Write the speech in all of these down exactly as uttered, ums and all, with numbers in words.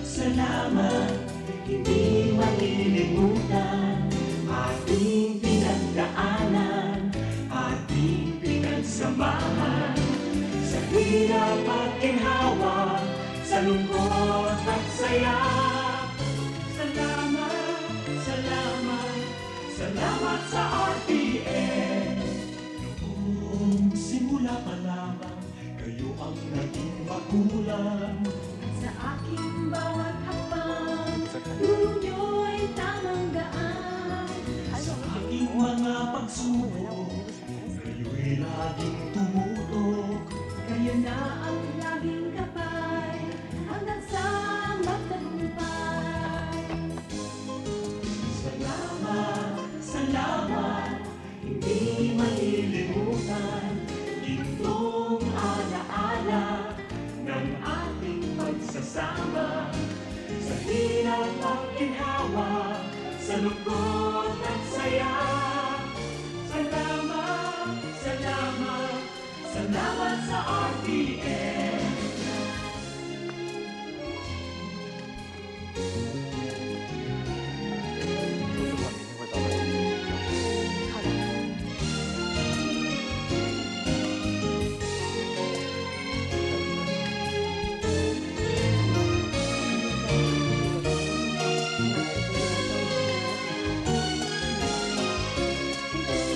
Salamat, hindi malilimutan ating pinagdaanan, ating pinagsamahan, sa hirap at ginhawa, sa lungkot at saya. Salamat, salamat, salamat sa R T N. Noong simula pa lamang, kayo ang naging magulang. Sa aking bawat hakbang, turo niyo'y tamang daan. Sa aking mga pagsubok, kayo'y laging tumutok. Kayo na ang laging gabay, hanggang sa magtagumpay. Salamat, salamat, hindi malilimutan, gintong alaala ng ating pagsasama. Sa hirap at ginhawa, sa lungkot at saya. Salamat, salamat, salamat sa R T N.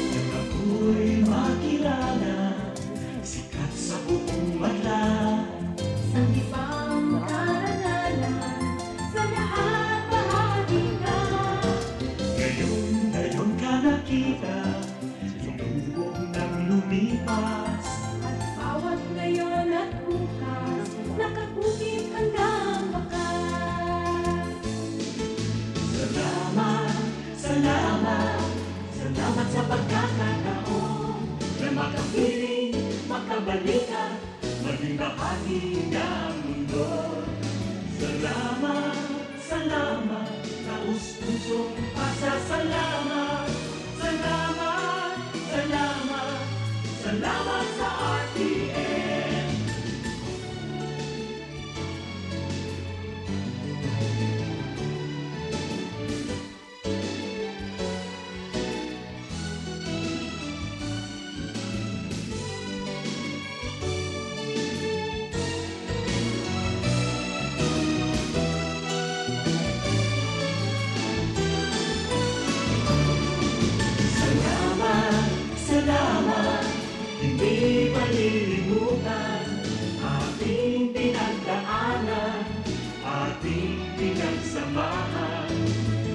Nang ako'y makilala, sikat sa buong madla. Sa ibang karangalan, sa lahat bahagi ka. Ngayon, ngayon ka nakita, lumubog nang lumipas. At bawat ngayon at bukas, nakabukit hanggang wakas. Salamat, salamat, salamat sa pagkakataon na makapiling, makabalikan, maging bahagi ng mundo. Salamat, salamat, taos pusong pasasalamat. Salamat, salamat, salamat sa R T N. Salamat, salamat, hindi malilimutan ating pinagdaanan, ating pinagsamahan,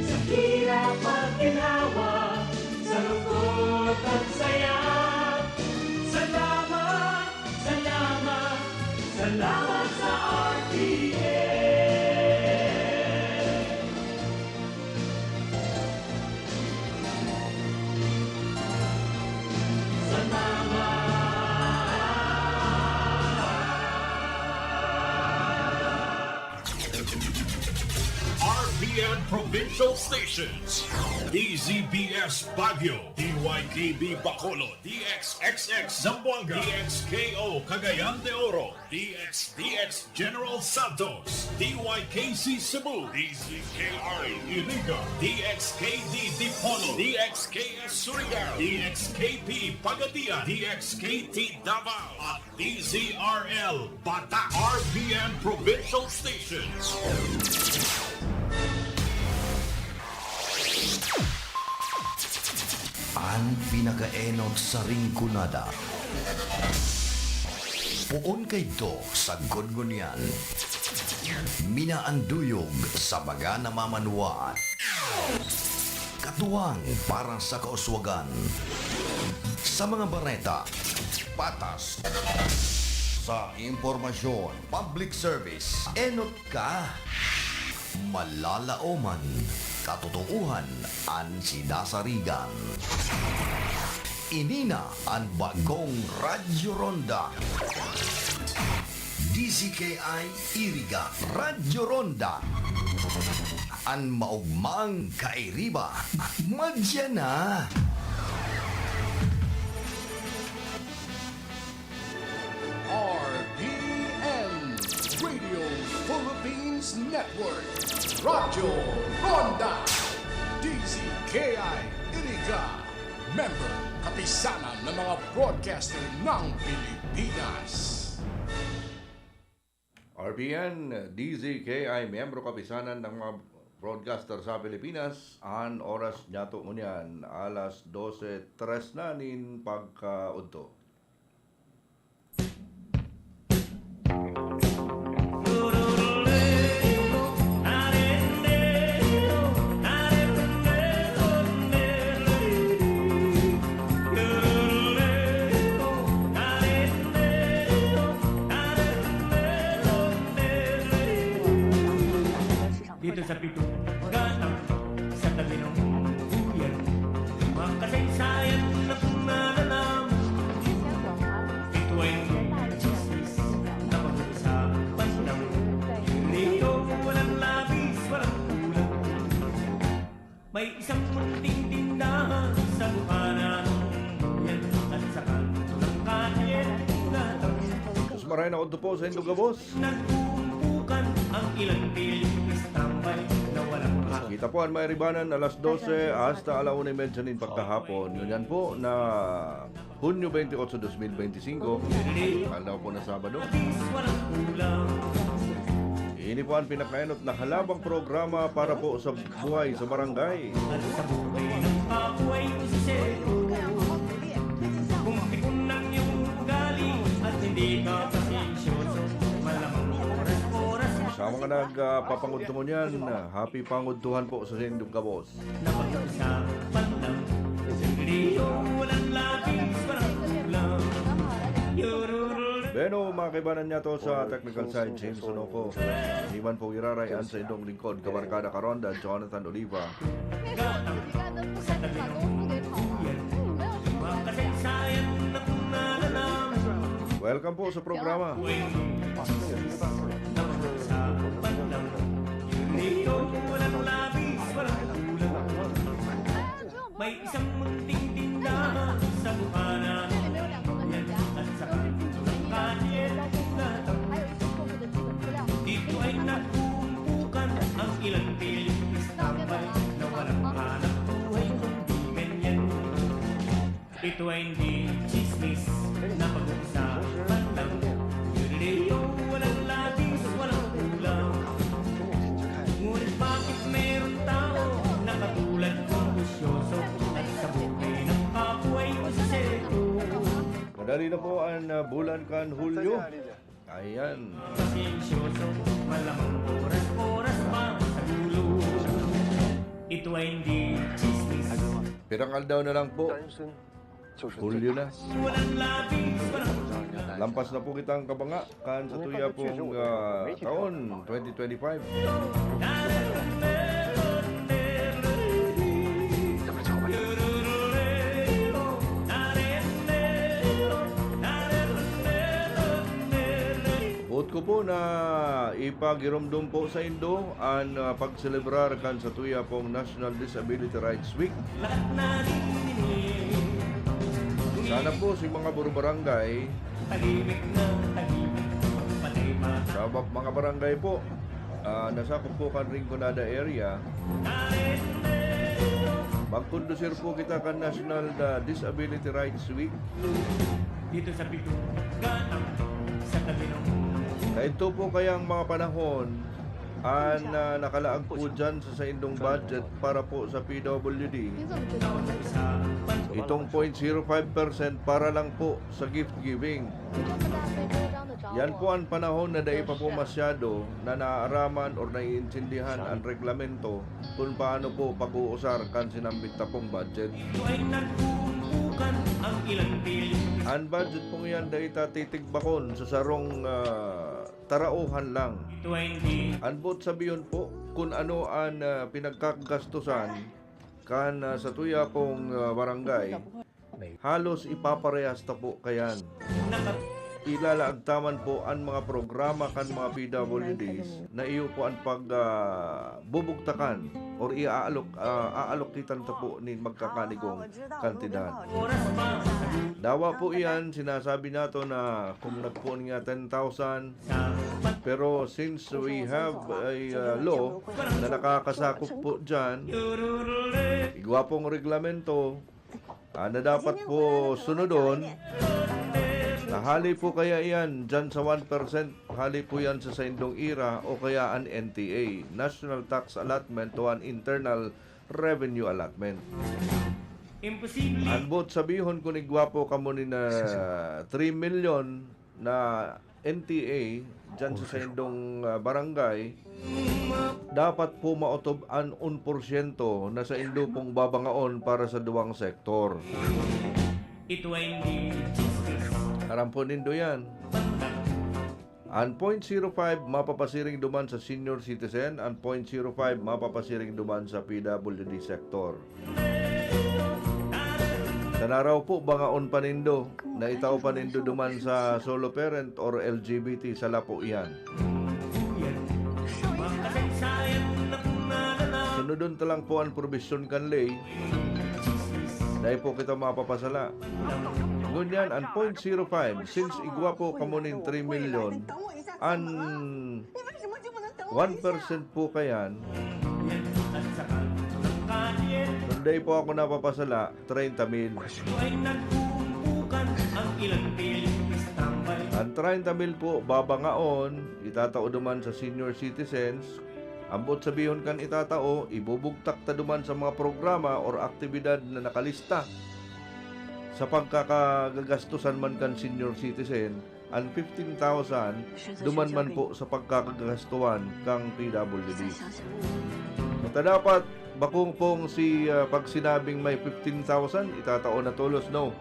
sa hirap at ginhawa, sa lungkot at saya. Salamat, salamat, salamat sa R T N. Salamat. R P N Provincial Stations, D Z B S Baguio, D Y K B Bacolod, D X X X Zamboanga, D X K O Cagayan de Oro, D X D X General Santos, D Y K C Cebu, D Z K I Iriga, D X K D Dipolog, D X K S Surigao, D X K P Pagadian, D X K T Davao, at D Z R L Bata, R P N Provincial Stations. An pinakaenot sa Rinconada. Poon kaidto sagkod ngunyan. Minaanduyog sa mga namamanwaan. Katuwang para sa kauswagan. Sa mga bareta, patas. Sa impormasyon, public service, enot ka. Malalaoman, katotoohan an sinasarigan. Ini na an bagong Radyo Ronda. D Z K I Iriga, Radyo Ronda. An maogmang kairiba, madya na. R P N Radio. Philippines Network, Radyo Ronda, D Z K I Iriga, member, kapisanan ng mga broadcaster ng Pilipinas. R P N, D Z K I, miyembro kapisanan ng mga broadcaster sa Pilipinas, an oras niyato ngunyan, alas dose tres na nin pagkaudto. Dito sa pitong gatang, sa tabi ng buyan, mga kasaysayan na kung nalalaman. Ito ay chismis na pag-uusapan lang. Hindi ito walang labis, walang kulang. May isang munting tindahan sa mukha ng buyan at sa kanto ng kalye ng gatang. Mas maray na udto po sa indong gabos. Nag-uumpukan ang ilang pilyong istambay na walang ha- Kita po an mairibanan alas dose hasta ala una y medya nin pagkahapon. Ngunyan po na Hunyo twenty-eight, dos mil benti singko, aldaw po na Sabado. Walang kulang. Ini po an pinakaenot na halabang programa para po sa buhay sa barangay. At sa buhay ng kabuhay ko si Seko. Kung pikon ang iyong ugali at hindi ka pasensyoso, malamang oras-oras. Sa mga nagpapangudto ngunyan, happy pangudtuhan po sa sindong gabos. Na pag-usapan lang, sandali o walang labis, walang kulang. Yururul. Bueno, mga kaibanan niya to sa technical side, James Sunoco. Iwan po iraray an sa indong lingkod, kabarkada karonda, Jonathan Oliva. Gatang sa tabi ng buyan, mga kasaysayan na kung nalalaman. Welcome po sa programa. Uy, na pag-usapan lang. Hindi ko walang labis, walang kulang. May isang munting tindahan sa mukha ng buyan at sa kanto ng kalye ng gatang. Dito ay nag-uumpukan ang ilang pilyong istambay na walang hanap buhay kundi ganyan. Ito ay hindi chismis na pag-uusapan lang. Galileo, walang labis, walang kulang. Ngunit bakit meron tao na katulad kong bisyoso at sa buhay ng kabuhay ko si Seko? Madali na po an, ah, bulan kan Hulyo. Ayan. Pasensyoso, malamang oras-oras pa sa gulo. Ito ay hindi chismis. Pirang aldaw na lang po. Hulyo na. Walang labis, walang kulang. Lampas na po kitang kabanga kan sa tuya pong, ah, taon, twenty twenty-five. Boot ko po na ipagiromdom po saindo an, ah, pagselebrar kan satuya pong National Disability Rights Week. Sana po si mga burubarangay, sa ba-, mga barangay po, ah, nasakop po kan Rinconada area, magkondusir po kita kan National, ah, Disability Rights Week. Dito sa pitong gatang, sa tabi ng Kaidto po kayang mga panahon, an, ah, nakalaag po dyan sa saindong budget para po sa P W D. Itong point zero five percent para lang po sa gift giving. Yan po an panahon na dai pa po masyado na naaaraman or naiintindihan an reglamento kung paano po pag-uusar kan sinambit ta pong budget. Ito ay nag-uumpukan ang ilang pilyong An budget pong yan, dai ta titigbakon sa sarong, ah, tarauhan lang. Ito ay hindi. An boot sabihon po, kun ano an, ah, pinagkakagastusan kan, ah, satuya pong, ah, barangay, halos ipaparehas ta po kayan. Naka- Ilalaag ta man po an mga programa kan mga P W Ds na iyo po an pag, ah, bubugtakan or iaalok, ah, aalokitan ta po nin magkakanigong kantidad. Dawa po iyan, sinasabi nato na kung nagpoon nga ten thousand, pero since we have a, ah, law na nakakasakop po diyan, igwa pong reglamento, ah, na dapat po sunodon, na hali po kaya iyan diyan sa one percent, hali po yan sa saindong ira o kaya an N T A, National Tax Allotment o an Internal Revenue Allotment. Imposible. An buot sabihon, kun igwa po kamo nin, ah, three million na N T A diyan sa saindong, ah, barangay, dapat po maotob an un porsyento na saindo pong babangaon para sa duwang sektor. Ito ay hindi chismis. Aram po nindo yan. An point zero five mapapasiring duman sa senior citizen, an point zero five mapapasiring duman sa P W D sector. Sa naraw po, bangaon pa nindo, na itao pa nindo duman sa solo parent or L G B T, sala po iyan. Sunodon ta lang po an probisyon kan ley, dai po kita mapapasala. Ngunyan, an point zero five, since igwa po kamo nin three million, an one percent po kayan, kun dai po ako napapasala, treinta mil. An treinta mil po, babangaon, itatao duman sa senior citizens. An buot sabihon kan itatao, ibubugtak ta duman sa mga programa or aktibidad na nakalista sa pagkakagagastusan man kan senior citizen. An fifteen thousand, duman man po sa pagkakagastuhan kang P W Ds. Mata dapat, bako pong si, ah, pag sinabing may fifteen thousand, itatao na tolos, no?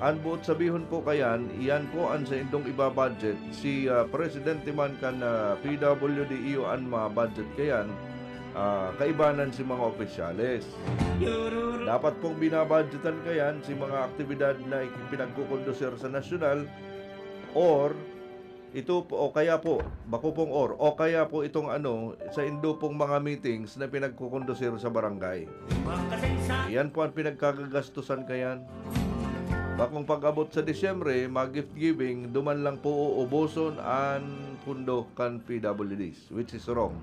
An buot sabihon po kayan, iyan po an saindong ibabudget. Si, ah, presidente man kan, ah, P W D, iyo an ma-budget kayan, ah, kaibanan si mga opisyales. Dapat pong binabudgetan kayan si mga aktibidad na ipinagkukondusir sa nasyonal, or ito po, o kaya po, bako pong or, o kaya po itong ano, saindo pong mga meetings na pinagkukondusir sa barangay. Yan po ang pinagkagagastusan kayan. Bakong pag-abot sa Disyembre, mag-gift giving, duman lang po uuboson an pundo kan P W Ds, which is wrong.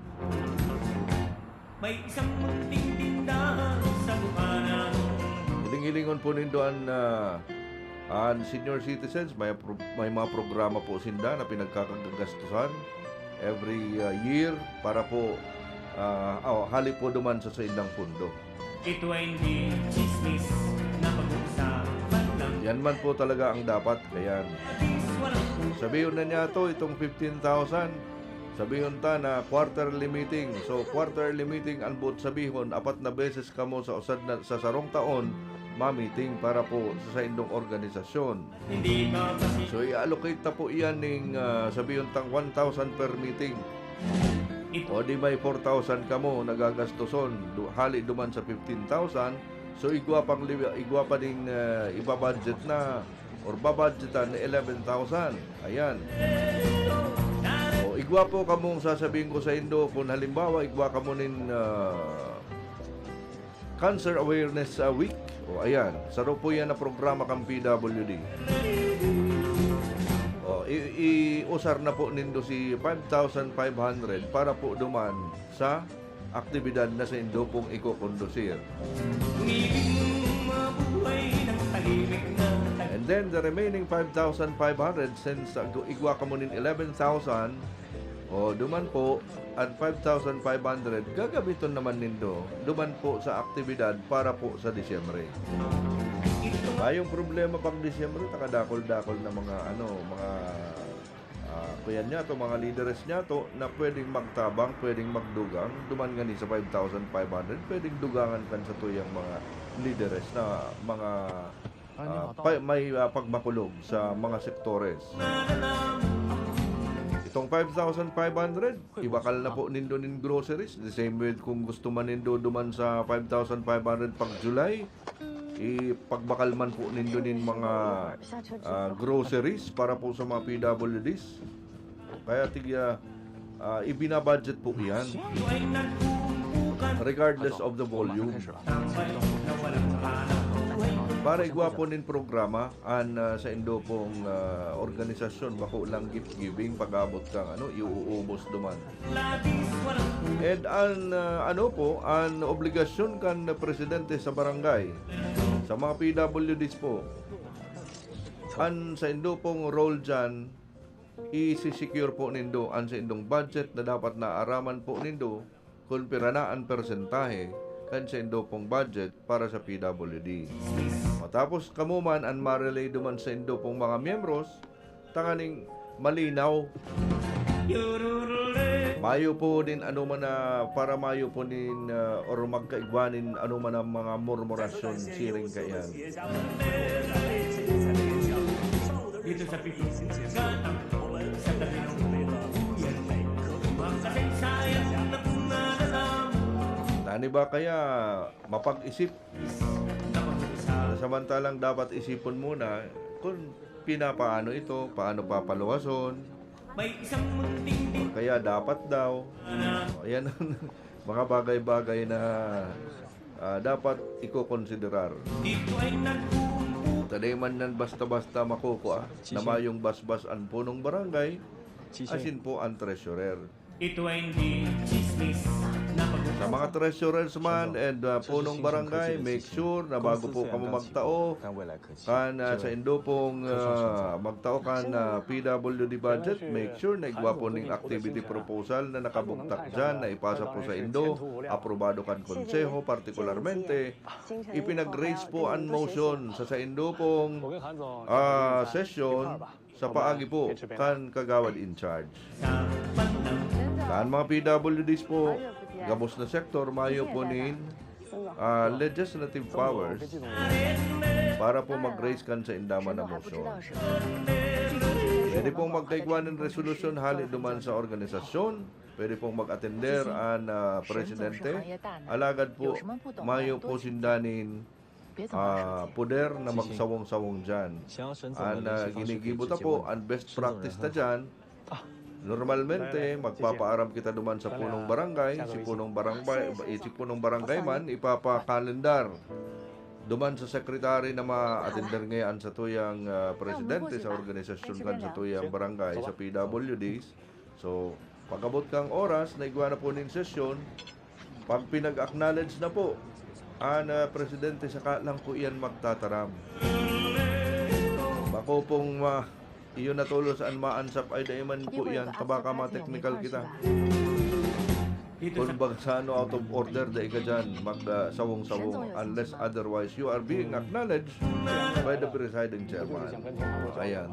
May isang munting tindahan sa Bukana. Hiling-hilingon po nindo an, ah, an senior citizens, may pro-, may mga programa po sinda na pinagkakagagastusan every, ah, year para po, ah, oh, hali po duman sa saindang pundo. Ito ay hindi chismis na pag-uusapan lang. Yan man po talaga ang dapat. Ayan. Sabihon na niya to, itong fifteen thousand. Sabihon ta na quarterly meeting. So, quarterly meeting, ang buot sabihon, apat na beses kamo sa usad na, sa sarong taon, ma-meeting para po sa saindong organisasyon. Hindi ka kasi. So, i-allocate ta po iyan ning, ah, sabihon tang one thousand per meeting. Ito. O di may four thousand kamo nagagastoson, du-, hali duman sa fifteen thousand. So, igwa pang liwa-, igwa pa ding, ah, ibabudget na or babudgetan na eleven thousand. Ayan. O, igwa po kamong sasabihin ko saindo, kung halimbawa, igwa kamo nin, ah, Cancer Awareness, ah, Week. O, ayan. Saro po yan na programa kan P W D. O, i-, i-usar na po nindo si five thousand five hundred para po duman sa aktibidad na saindo pong ikokondusir. Kung ibig mong mabuhay ng tahimik na tag- And then, the remaining five thousand five hundred, since, ah, igwa kamo nin eleven thousand, o, duman po, at five thousand five hundred, gagamiton naman nindo, duman po sa aktibidad para po sa Disyembre. Ito. Mayong problema pag Disyembre, takadakol-dakol na mga, ano, mga, ah, kuyan niya to, mga lideres niya to, na pwedeng magtabang, pwedeng magdugang, duman ngani sa five thousand five hundred, pwedeng dugangan kan satuyang mga lideres na mga, ah, pa-, may, ah, pagmakulog sa mga sektores. Itong five thousand five hundred, ibakal na po nindo nin groceries. The same with kung gusto man nindo duman sa five thousand five hundred pag July, Ipagbakal man po nindo nin mga, ah, groceries para po sa mga P W Ds. Kaya tigya, ah, ibinabudget po iyan. Regardless of the volume. Para igwa po nin programa, an, ah, saindo pong, ah, organisasyon, bako lang gift giving, pag-abot kang, ano, iuubos duman. And an, ah, ano po, an obligasyon kan presidente sa barangay, sa mga P W Ds po, an saindo pong role diyan, isi-secure po nindo an saindong budget na dapat naaraman po nindo kun pira na an persentahe kan saindo pong budget para sa P W D. Matapos kamo man an ma-relay duman saindo pong mga miyembros, tanganing malinaw. Mayo po din ano man na, para mayo po din, ah, or magkaigwa nin ano man ang mga murmurasyon siring kaiyan. Dito sa pito, gatang sa tabi ng uyan. Makasaysayan na kung nalalam. Tani ba kaya mapag-isip? Samantalang dapat isipon muna kung pinapaano ito, paano papaluwason. May isang munting O kaya dapat daw. O, yan ang mga bagay-bagay na, ah, dapat ikokonsiderar. Dito ay nagpupumpu. Taday man nan basta-basta makukua na Sisya. mayong basbas an punong barangay, Sisya. asin po an treasurer. Ito ay hindi chismis na pag- Sa mga treasurers man and, ah, punong barangay, make sure na bago po kamo magtao kan, ah, saindo pong, ah, magtao kan, ah, P W D budget, make sure na igwa po ning activity proposal na nakabugtak dyan na ipasa po saindo, aprobado kan konseho, partikularmente, ipinag-raise po an motion sa saindo pong, ah, sesyon, sa paagi po kan kagawad in charge. Kan mga P W Ds po, gabos na sektor, mayo po nin, ah, legislative powers para po mag-raise kan sainda man na motion. Pwede pong magkaigwa nin resolusyon hale duman sa organisasyon, pwede pong mag-atender an, ah, presidente, alagad po, mayo po sinda nin ah, poder na magsawong-sawong dyan. An, ah, ginigibo ta po, an best practice ta dyan, normalmente, magpapaaram kita duman sa punong barangay, si punong barangay, eh, si punong barangay man, ipapakalendar duman sa sekretary na ma-attender ngayon sa tuyang, ah, presidente sa organisasyon kan sa tuyang barangay, sa P W Ds. So, pag-abot kang oras, naigwa na po nin sesyon, pag pinag-acknowledge na po an, ah, presidente, saka lang po iyan magtataram. Bako pong ma-, iyo na tolos an maansap ay dai man po iyan, tabaka ma-technical kita. Kung baga sa ano, out of order, dai ka dyan mag, ah, sawong-sawong unless otherwise you are being acknowledged by the presiding chairman. Ayan.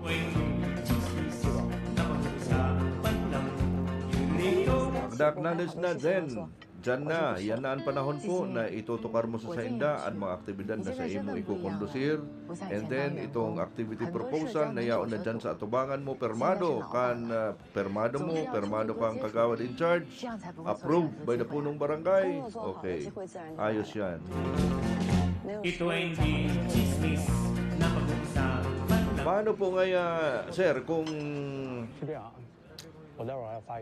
Pag-acknowledge na, then, dyan na. Yan na an panahon po na itutukar mo sa sainda an mga aktibidad na sa imo ikokondusir. And then, itong activity proposal na yaon na dyan sa atubangan mo, permado kan, ah, permado mo, permado kang kagawad in charge, approved by the punong barangay. Okay. Ayos yan. Ito ay hindi chismis na pag-uusapan lang. Paano po ngaya, sir, kung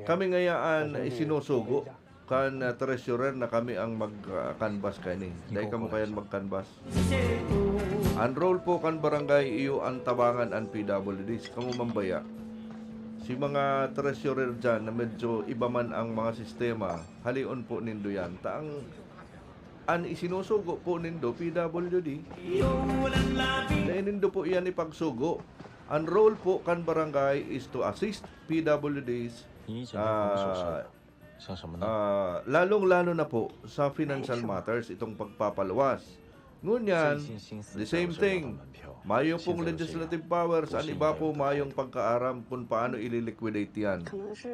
kami ngayaan isinusugo kan, ah, treasurer na kami ang mag, ah, canvas kaini? Dai kamo kayan mag-canvas. An role po kan barangay, iyo an tabangan an P W Ds. Kamo man baya? Si mga treasurer dyan na medyo iba man ang mga sistema, haleon po nindo yan. Ta ang, an isinusugo po nindo, P W D. Dai nindo po iyan ipagsugo. An role po kan barangay is to assist P W Ds, ah, ah, lalong-lalo na po sa financial matters, itong pagpapaluwas. Ngunyan, the same thing, mayo pong legislative powers, an iba po mayong pagkaaram kung paano ililiquidate yan.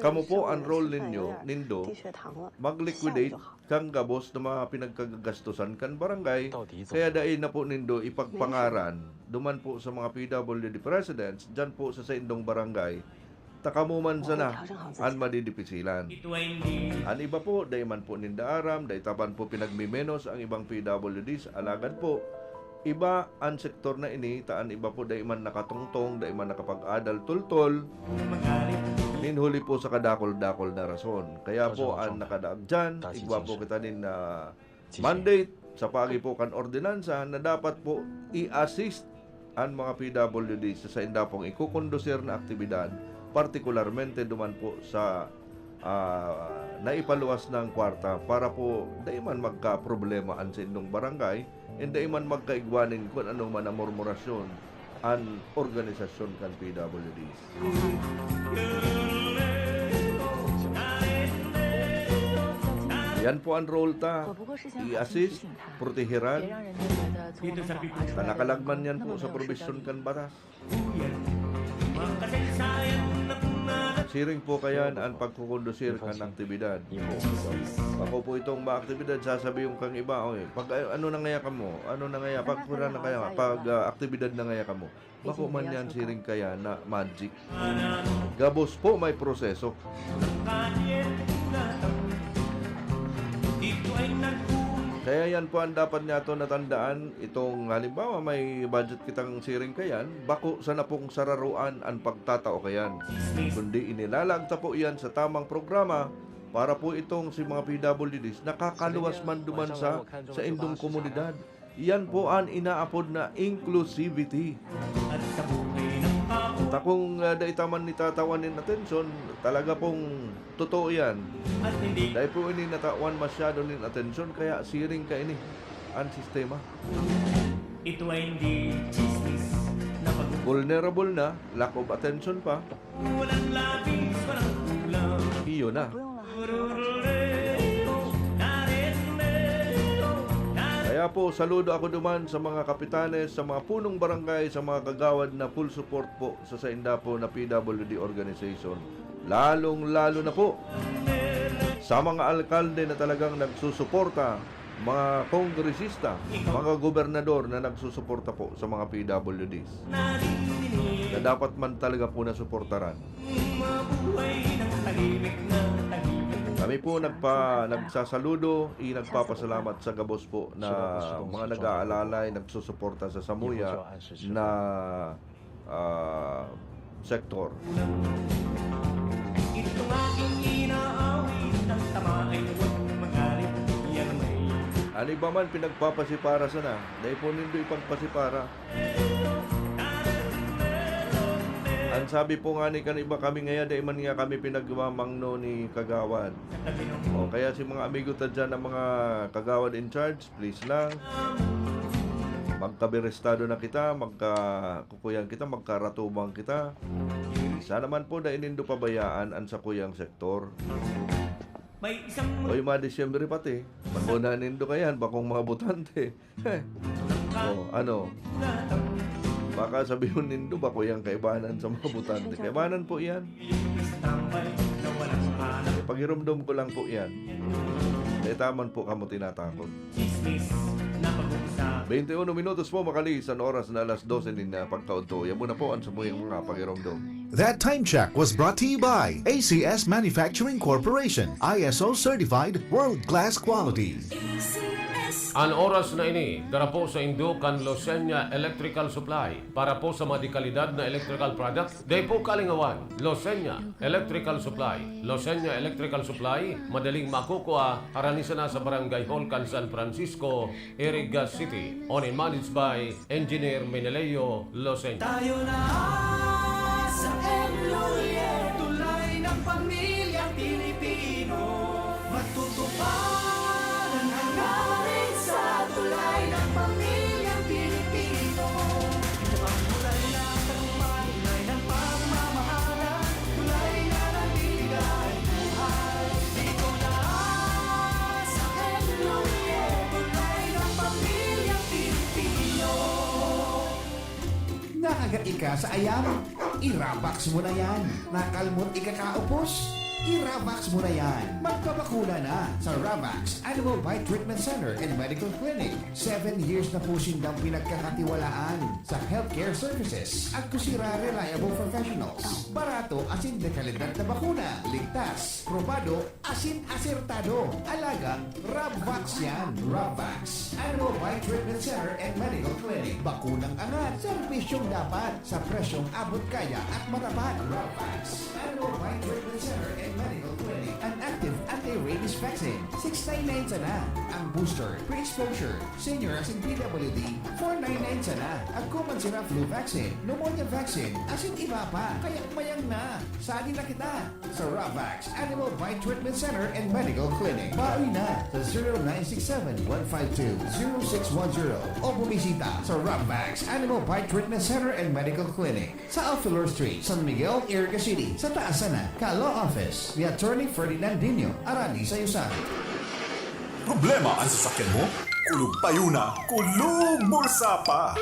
Kamo po, an role ninyo, nindo, mag-liquidate kan gabos na mga pinagkagagastusan kan barangay, kaya dai na po nindo ipagpangaran duman po sa mga P W D presidents, dyan po sa saindong barangay, ta kamo man sana an madidipisilan. An iba po, dai man po ninda aram, dai ta man po pinagmimenos ang ibang P W Ds, alagad po, Iba an sektor na ini, ta an iba po dai man nakatungtong, dai man nakapag-adal toltol, nin huli po sa kadakul-dakul na rason. Kaya po, an nakadaag diyan, igwa po kita nin, ah, mandate sa paagi po kan ordinansa na dapat po i-assist an mga P W D sa sainda pong ikokondusir na aktibidad, partikularmente duman po sa, ah, naipaluwas na kwarta para po dai man magkaproblema an saindong barangay, and dai man magkaigwa nin kun ano man na murmurasyon an organisasyon kan P W Ds. Yan po an role ta, i-assist, proteheran, ta nakalagman yan po sa probisyon kan batas. Siring po kaya an pagkukondusir kan aktibidad. Bako po itong mga aktibidad, sasabihin kang iba, "Oy, pag, ano na ngaya kamo? Ano na ngaya? Pag, na kaya? Pag, ah, aktibidad na ngaya kamo?" Bako man yan siring kaya na magic. Gabos po may proseso. Kaya yan po ang dapat niyato natandaan. Itong halimbawa, may budget kitang siring kayan, bako sana pong sararuan an pagtatao kayan. Kundi inilalag ta po iyan sa tamang programa para po itong si mga P W Ds nakakaluwas man duman sa, sa indong komunidad. Iyan po an inaapod na inclusivity. Ta kung, ah, dai ta man nitatawan nin atensyon, talaga pong totoo iyan. Dai po ini natawan masyado nin atensyon, kaya siring kaini an sistema. Ito ay hindi chismis na pag- Vulnerable na, lack of attention pa. Walang labis, walang kulang. Iyo na. Kaya po, saludo ako duman sa mga kapitanes, sa mga punong barangay, sa mga kagawad na full support po sa sainda po na P W D organization. Lalong-lalo na po sa mga alkalde na talagang nagsusuporta, mga kongresista, mga gobernador na nagsusuporta po sa mga P W Ds, na dapat man talaga po nasuportaran. Kami po nagpa-, nagsasaludo, i-, nagpapasalamat sa gabos po na mga nag-aalalay, nagsusuporta sa samuya na ah, sektor. Itong aking inaawit, ang tama ay huwag magalit, yan may An iba man pinagpapasipara sana, dai po nindo ipagpasipara. An sabi po ngani kan iba, kami ngaya, dai man ngaya kami pinagmamangno ni Kagawad. O kaya si mga amigo ta diyan, ang mga Kagawad in charge, please lang. Magkabirestado na kita, magka-, kukuyan kita, magkaratubang kita. Sana man po dai nindo pabayaan an sakuyang sektor. May isang Hoy, mga Disyembre pati. Manguna nindo kayan, bakong mga botante. Oh, ano? Baka sabihon nindo, bako yang kaibanan sa mga botante. Kaibanan po yan. Pagirumdom ko lang po yan. Dai ta man po kamo tinatakot. Chismis na pag-uusap. Bente uno minutos po makalipas an oras na alas dose nin, ah, pagkaudto. Yan muna po an samuyang mga pagiromdom. That time check was brought to you by A C S Manufacturing Corporation, I S O certified, world-class quality. An oras na ini, dara po saindo kan Losenya Electrical Supply. Para po sa mga dekalidad na electrical product, dai po kalingawan. Losenya Electrical Supply. Losenya Electrical Supply, madaling makukua, harani sana sa Barangay Hall kan San Francisco, Iriga City. Owned and managed by Engineer Meneleo Losenya. Tayo na sa M Lhuillier, tulay ng pamilyang Pilipino. Matutupad ang hangarin sa tulay ng pamilyang Pilipino. Ito ang tulay ng tagumpay, tulay ng pagmamahal, tulay na nagbibigay buhay. Dito na sa M Lhuillier, tulay ng pamilyang Pilipino. Nakagat ika sa ayam? Irabaks mo na yan. Nakalmot ika kaupos? I-Ravax mo na yan. Magpabakuna na sa Ravax Animal Bite Treatment Center and Medical Clinic. Seven years na po sindang pinagkakatiwalaan sa healthcare services. Agkusira reliable professionals. Barato asin de kalidad na bakuna. Ligtas, probado, asin asertado. Alagang Ravax yan. Ravax Animal Bite Treatment Center and Medical Clinic. Bakunang angat, serbisyong dapat, sa presyong abot kaya at matapat. Ravax Animal Bite Treatment Center and Medical Clinic. An active anti-rabies vaccine, six nine nine sana. Ang booster, pre-exposure, senior asin P W D, four nine nine sana. Agkuman sira flu vaccine, pneumonia vaccine, asin iba pa. Kaya mayang na, sali na kita sa Ravax Animal Bite Treatment Center and Medical Clinic. Bawi na sa zero nine six seven, one five two, zero six one zero o bumisita sa Ravax Animal Bite Treatment Center and Medical Clinic sa Alfelor Street, San Miguel, Iriga City, sa taas sana ka law office ni Attorney Ferdinand Dino, Arani sa Yusan. Problema an sasakyan mo? Kulog payo na, kulog bulsa pa!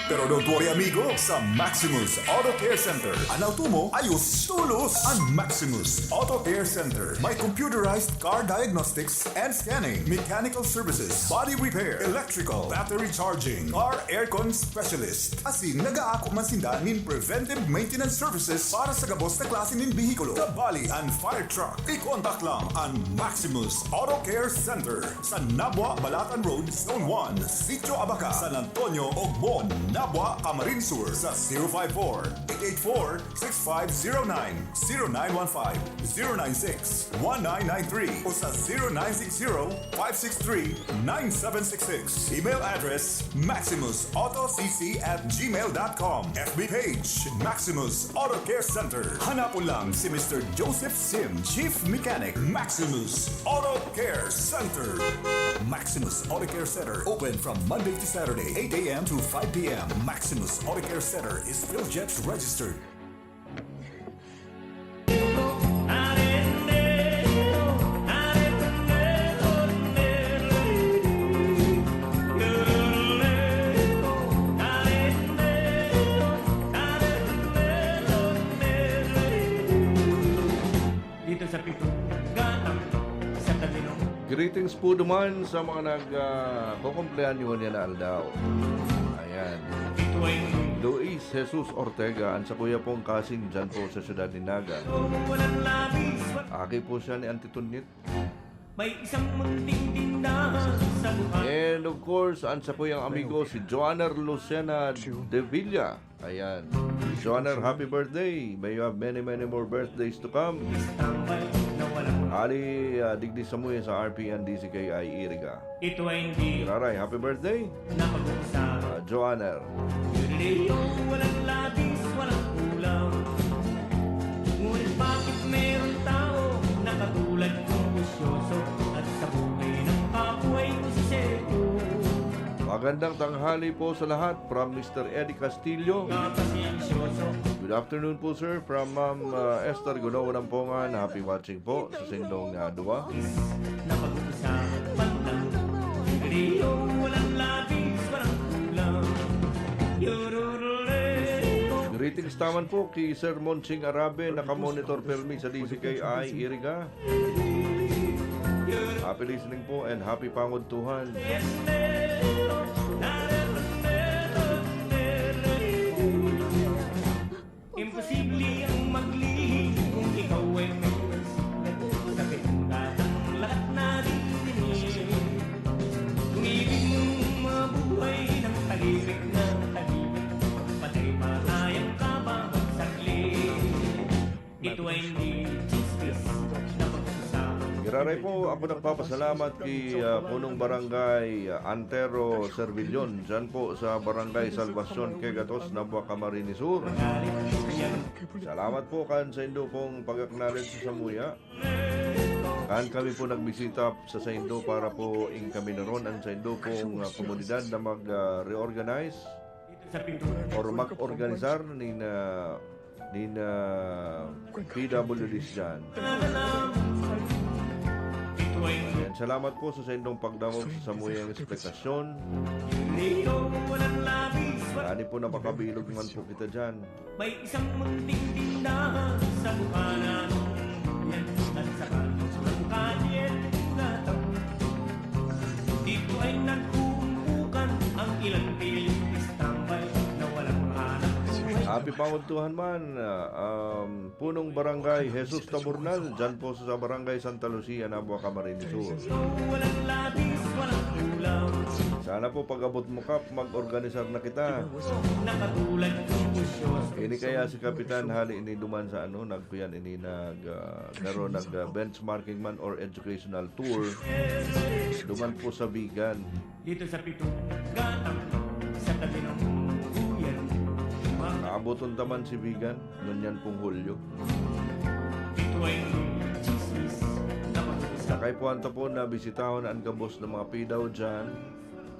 Pero don't worry, amigo, sa Maximus Auto Care Center, an auto mo ayos tolos. An Maximus Auto Care Center may computerized car diagnostics and scanning, mechanical services, body repair, electrical, battery charging, car aircon specialist. Asin nag-aako man sinda nin preventive maintenance services para sa gabos na klase nin behikulo, kabali an fire truck. I-contact lang an Maximus Auto Care Center sa Nabua, Balatan Road, Zone one, Sitio Abaca, San Antonio, Ogmon, Nabua, Camarines Sur sa zero five four, eight eight four, six five zero nine, zero nine one five, zero nine six, one nine nine three o sa zero nine six zero, five six three, nine seven six six. Email address, maximus auto c c at gmail dot com. F B page, Maximus Auto Care Center. Hanapon lang si Mister Joseph Sim, Chief Mechanic, Maximus Auto Care Center. Maximus Auto Care Center, open from Monday to Saturday, eight a m to five p m. Maximus Auto Care Center is PhilJets registered. Dito sa Pito, Gatang, sa Tagino. Greetings po duman sa mga nag, ah, kukumpleanyo niya na aldaw. Ayan. Ito ay Luis Jesus Ortega, an sakuya pong kasing dyan po sa siyudad ni Naga. Walang labis, wal- Aki po siya ni Auntie Tunyit. May isang munting tindahan sa buhay. And of course, an sakuyang amigo si Joanner Lucena de Villa. Ayan. Joanner, happy birthday. May you have many, many more birthdays to come. Tambay na walang Ali, ah, digdi sa muya sa R P N D C K I Iriga. Ito ay hindi Raray, happy birthday. Na pag-uusapan. Ah, Joanner. Galileo, walang labis, walang kulang. Ngunit bakit merong tao na katulad kong bisyoso at sa buhay ng kabuhay ko si Seto? Magandang tanghali po sa lahat from Mister Eddie Castillo. Kapasensyoso. Good afternoon po, sir, from Ma'am, ah, Esther Guno, Unampongan. Happy watching po sa sindong, ah, duwa. Na pag-uusapan lang. Rio, walang labis, walang kulang. Yururureo. Greetings taman po ki Sir Monching Arabe, nakamonitor permi sa D C K I Iriga. Happy listening po and happy pangodtuhan. Imposible ang maglihim kung ikaw ay may sakit ng gatang lahat na didinig. Kung ibig mong mabuhay ng tahimik na tahimik, patay pa tayong kababag saglit. Ito ay hindi chismis na pag-usapan. Giraray po, ako nagpapasalamat ki, ah, Punong Barangay, ah, Antero Servillon, dyan po sa Barangay Salvacion, Quegatos, Nabua, Camarines Sur. Salamat po kan saindo pong pag-acknowledge sa samuya. Kan kami po nagbisita sa saindo para po inkaminaron an saindo pong, ah, komunidad na mag, ah, reorganize or mag-organisar nin, ah, nin, ah, P W Ds dyan. Ayan, Salamat po sa saindong pagdangog sa samuyang ekspektasyon. Ani po, napakabilog man po kita dyan. May isang munting tindahan sa mukha namin. Yan, at sa kanto ng kalye, gatang. Dito ay nagkukumpukan ang ilang piling istambay na walang hanap buhay. Happy Panguntuhan man, ah, um, Punong Barangay Jesus Taburnal, dyan po sa Barangay Santa Lucia, Nabua, Camarines Sur. Walang labis, walang kulang. Sana po pag-abot mo, Kap, mag-organisar na kita. Nakatulad ng pusyo. Ini kaya si Kapitan, hali ini duman sa ano, nagkuyan ini nag, ah, garo nag, ah, benchmarking man or educational tour. Duman po sa Vigan. Dito sa Pitong Gatang, sa tabi ng Buyan. Mga Naaboton ta man si Vigan, ngunyan pong Hulyo. Ito ay chismis na pag-uusap. Sakay po ang tapo na bisitahon ang gabos ng mga pidaw dyan.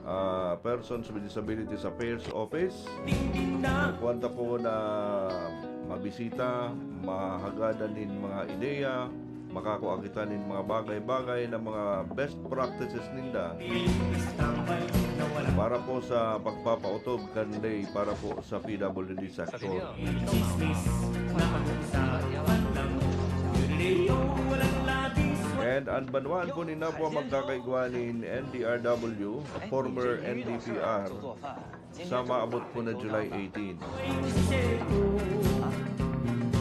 Ah, Persons with Disabilities Affairs Office. Dingding na. Kuwan ta po na mabisita, mahagadan nin mga ideya, makakua kita nin mga bagay-bagay na mga best practices ninda para po sa pagpapautob kan ley para po sa P W D sector. And an banwaan po ni Nabua magkakaigwa nin N D R W, former N D P R, sa maabot po na July eighteen.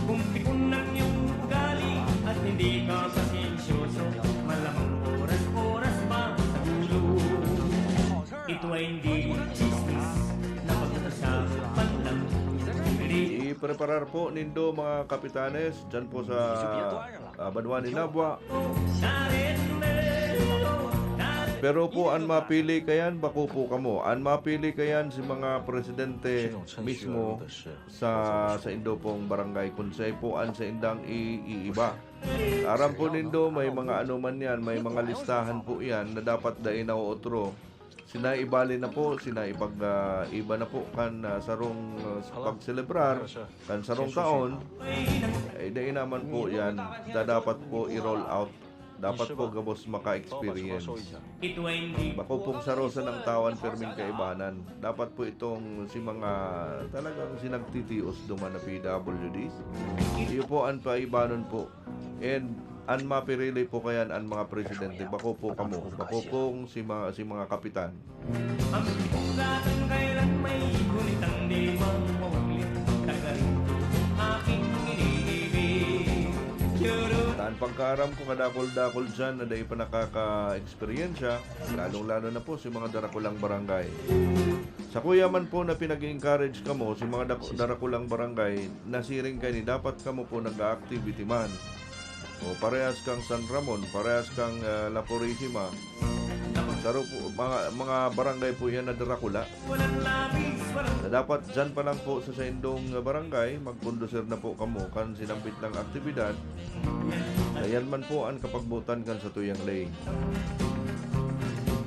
Kung tipon ang iyong ugali at hindi ka pasensyoso, malamang oras-oras pa sa ulo. Ito ay hindi chismis na pag-usapan lang. Ipreparar po nindo, mga kapitanes, dyan po sa, ah, banwa ni Nabua. Pero po, an mapili kayan, bako po kamo. An mapili kayan, si mga presidente mismo sa, sa indo pong barangay, kung siya po an saindang i-, iiba. Aram po nindo, may mga ano man yan, may mga listahan po yan na dapat dai na otro. Sinaibali na po, sinaipag-, ah, iba na po kan, ah, sarong, ah, pagselebrar, kan sarong taon, ay dai naman po yan, da-, dapat po i-roll out. Dapat po gabos maka-experience. Bako pong saro sa nang tawan perming kaibanan. Dapat po itong si mga talagang sinagtitios duman na P W Ds. Iyo po an paibanon po. And an mapirili po kayan an mga presidente. Bako po kamo. Bako pong si mga, si mga kapitan. Ang pugatan kailan may gunit ang di mawawaglit, taga rito aking iniibig. Churut. Tan pagkaaram ko, kadakul-dakul dyan na dai pa nakaka-eksperyensya, lalong-lalo na po si mga darakulang barangay. Sa kuya man po na pinag-i-encourage kamo, si mga dak-, darakulang barangay, nasiring kaini, dapat kamo po nag-a-activity man. O parehas kang San Ramon, parehas kang, ah, La Purisima. Saro po, mga, mga barangay po yan na darakula. Na dapat dyan pa lang po sa saindong barangay, magkondusir na po kamo kan sinambit na aktibidad. Ayan man po an kapagbotan kan satuyang ley.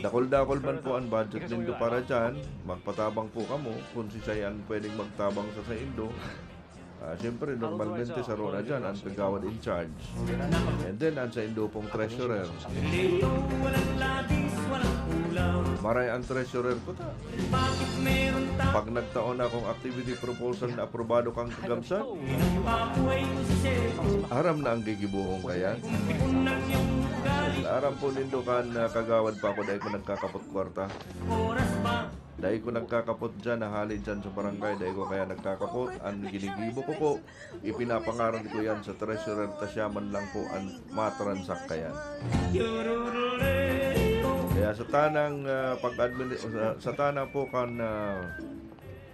Dakul-dakul man po an budget nindo para dyan, magpatabang po kamo kun siisay an pwedeng magtabang sa saindo. Ah, siyempre, normalmente, saro na dyan ang kagawad in charge. And then, ang saindo pong treasurer. Maray ang treasurer ko ta. Pag nagtao na akong activity proposal na aprobado kang kagabsan, aram na ang gigibohon kaya. Aram po nindo kan, ah, kagawad pa ako dahil ko nagkakapot kwarta. Dai ko nagkakapot diyan, hali diyan sa barangay, dai ko kaya nagkakapot. An ginigibo ko po, ipinapangaran ko yan sa treasurer, ta siya man lang po an matransak kayan. Kaya sa tanang, ah, pag-admini-, sa, sa tanang po kan, ah,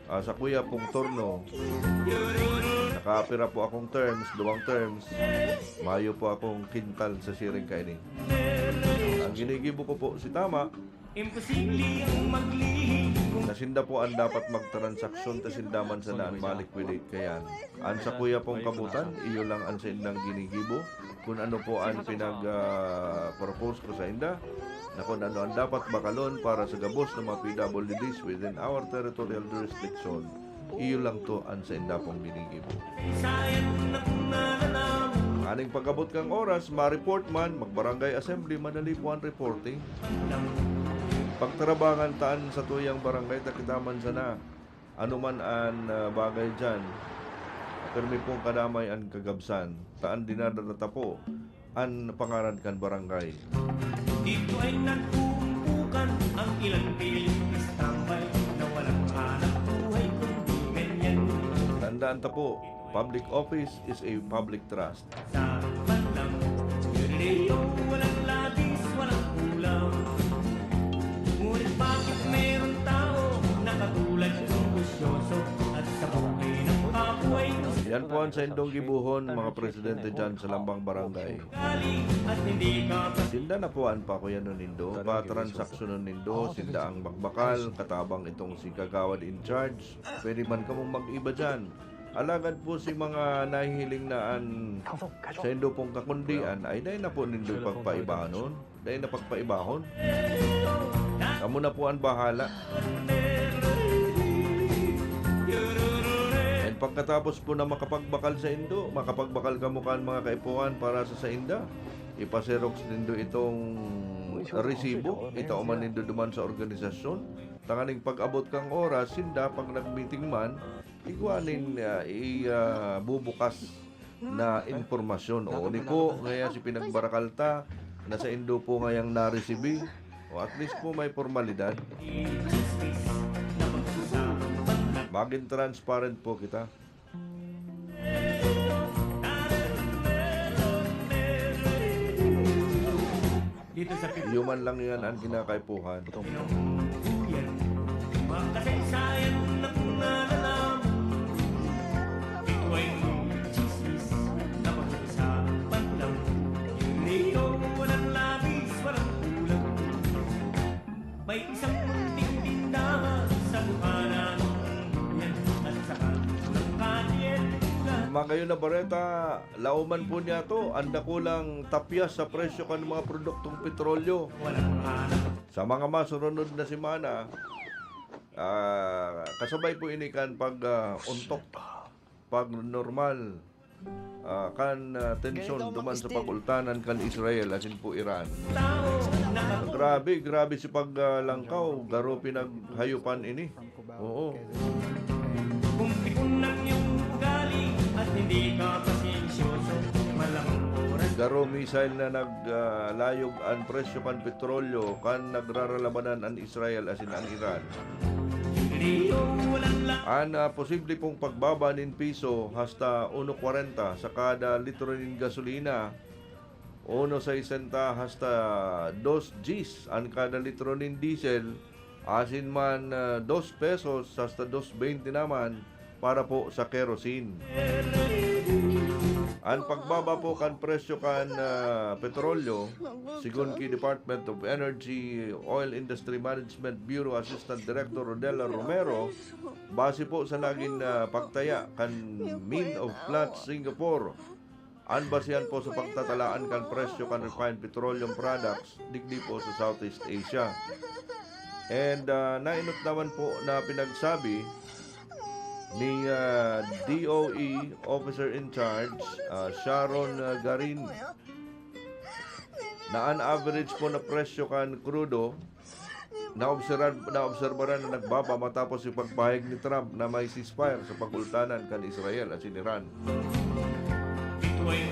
ah, sa kuya pong turno, nakapira po akong terms, duwang terms, mayo po akong kintal sa siring kaini. Ang ginigibo ko po, si tama, Imposible ang maglihim kung Sa sinda po an dapat magtransaksyon, ta sinda man sana an ma-liquidate kayan. An sa kuya pong kabutan, iyo lang an saindang ginigibo. Kun ano po an pinag, ah, propose ko sainda, na kun ano an dapat bakalon para sa gabos na mga P W Ds within our territorial jurisdiction. Iyo lang to an sainda pong ginigibo. Sayan na kung nananaw, Aning pag-abot kan oras, ma-report man, mag-barangay assembly, madali po an reporting. Pagtarabangan ta an satuyang barangay, ta kita man sana. Ano man an, ah, bagay diyan, pirmi pong kadamay an kagabsan, ta an dinadara ta po an pangaran kan barangay. Dito ay nagkukumpukan ang ilang piling istambay na walang hanap buhay kundi ganyan. Tandaan ta po, public office is a public trust. Sa bandang Galileo, walang labis, walang kulang. Ngunit bakit merong tao na katulad kong busyoso at sa buhay ng kabuhay ko? Yan po ang saindong gibuhon, mga presidente dyan sa Lambang Barangay. Galing at hindi ka pa Sinda na po an pakuyanon nindo, pa transaksyonnon nindo, sinda ang magbakal, katabang itong si Kagawad in charge. Pwede man kamong mag-iba dyan. Alagad po si mga nahihiling na an saindo pong kakundian ay dai na po nindo pagpaibanon, dai na pagpaibahon. Kamo na po an bahala. And pagkatapos po na makapagbakal saindo, makapagbakal kamo kan mga kaipuhan para sa sainda, ipaserox nindo itong resibo, itao man nindo duman sa organisasyon. Tanganing pag-abot kang oras, sinda pag nag-meeting man, igwa nin, ah, i-, ah, bubukas na impormasyon. O, ni po, ngaya si pinagbarakal ta, na saindo po ngayang naresibi. O, at least po may pormalidad. Maging transparent po kita. Dito sa Pilipinas. Iyo man lang yan ang kinakaipuhan. Yan. Mga kasaysayan na kung nalalaman. Ito ay chismis na pag-uusapan lang. Hindi ko walang labis, walang kulang. May isang munting tindahan sa bukana ng yan at saka ng kalye. Magayon na bareta, Laoman po niya to, ang dakulang tapyas sa presyo kan mga produktong petrolyo. Sa mga masurunod na semana, ah, kasabay po ini kan pag, ah, ontok, pag normal, ah, kan, ah, tensyon duman sa pagultanan kan Israel asin po Iran. Grabe, grabe si pag, ah, langkaw, garo pinaghayupan ini. Oo. Kung tipon ang iyong ugali at hindi ka pasensyoso, malamang oras. Garo missile na nag, ah, layog an presyo kan petrolyo kan nagraralabanan an Israel asin an Iran. Hindi yung walang la- An, ah, posible pong pagbaba nin piso hasta uno kwarenta sa kada litro nin gasolina, uno sesenta hasta dos diyes an kada litro nin diesel, asin man, ah, dos pesos hasta dos bente naman para po sa kerosene. An pagbaba po kan presyo kan, ah, petrolyo, sigon ki Department of Energy Oil Industry Management Bureau Assistant Director Rodela Romero, base po sa nagin, ah, pagtaya kan Min of Platts Singapore, an basihan po sa pagtatalaan kan presyo kan refined petroleum products digdi po sa Southeast Asia. And, ah, nainot naman po na pinagsabi ni, ah, D O E Officer in Charge, ah, Sharon, ah, Garin, na an average po na presyo kan krudo naobserbar-, naobserbaran na nagbaba matapos yung pagpahayag ni Trump na may ceasefire sa pagultanan kan Israel asin Iran. Ito ay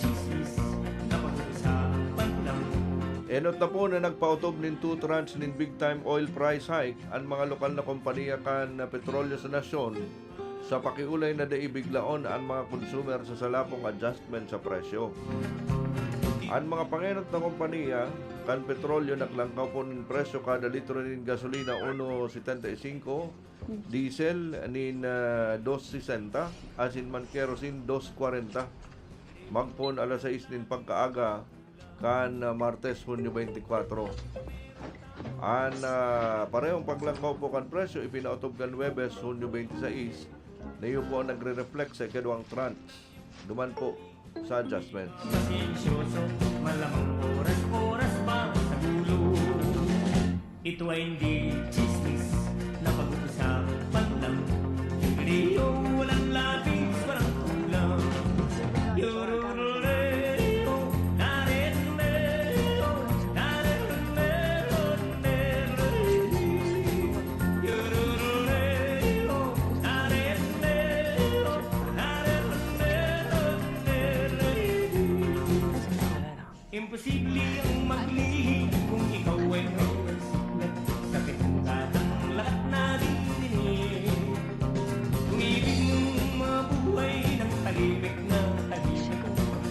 chismis na pag-uusapan lang. Enot na po na nagpaotob nin two tranche nin big time oil price hike an mga lokal na kompanya kan petrolyo sa nasyon, sa pakiolay na dai biglaon an mga consumer sa salapong adjustment sa presyo. An mga pangenot na kompanya kan petrolyo naglangkaw po nin presyo kada litro nin gasolina uno setenta y cinco, diesel nin, ah, dos sesenta, asin man kerosene dos kwarenta. Magpoon alas sais nin pagkaaga, kan, ah, Martes, Hunyo twenty-four. An, ah, parehong paglangkaw po kan presyo ipinaotob kan Huwebes, Hunyo twenty-six, na iyo po ang nagre-reflect sa ikaduwang tranche. Duman po sa adjustments. Pasensyoso, malamang oras-oras pa sa gulo. Ito ay hindi chismis na pag-uusapan lang. Hindi, oh, walang labis, walang kulang. Yororore. Posible ang maglihi kung ikaw ay may nagsulat sa pinagkatang lahat na dininig. Kung ibig mong mabuhay ng tahimik na tahimik,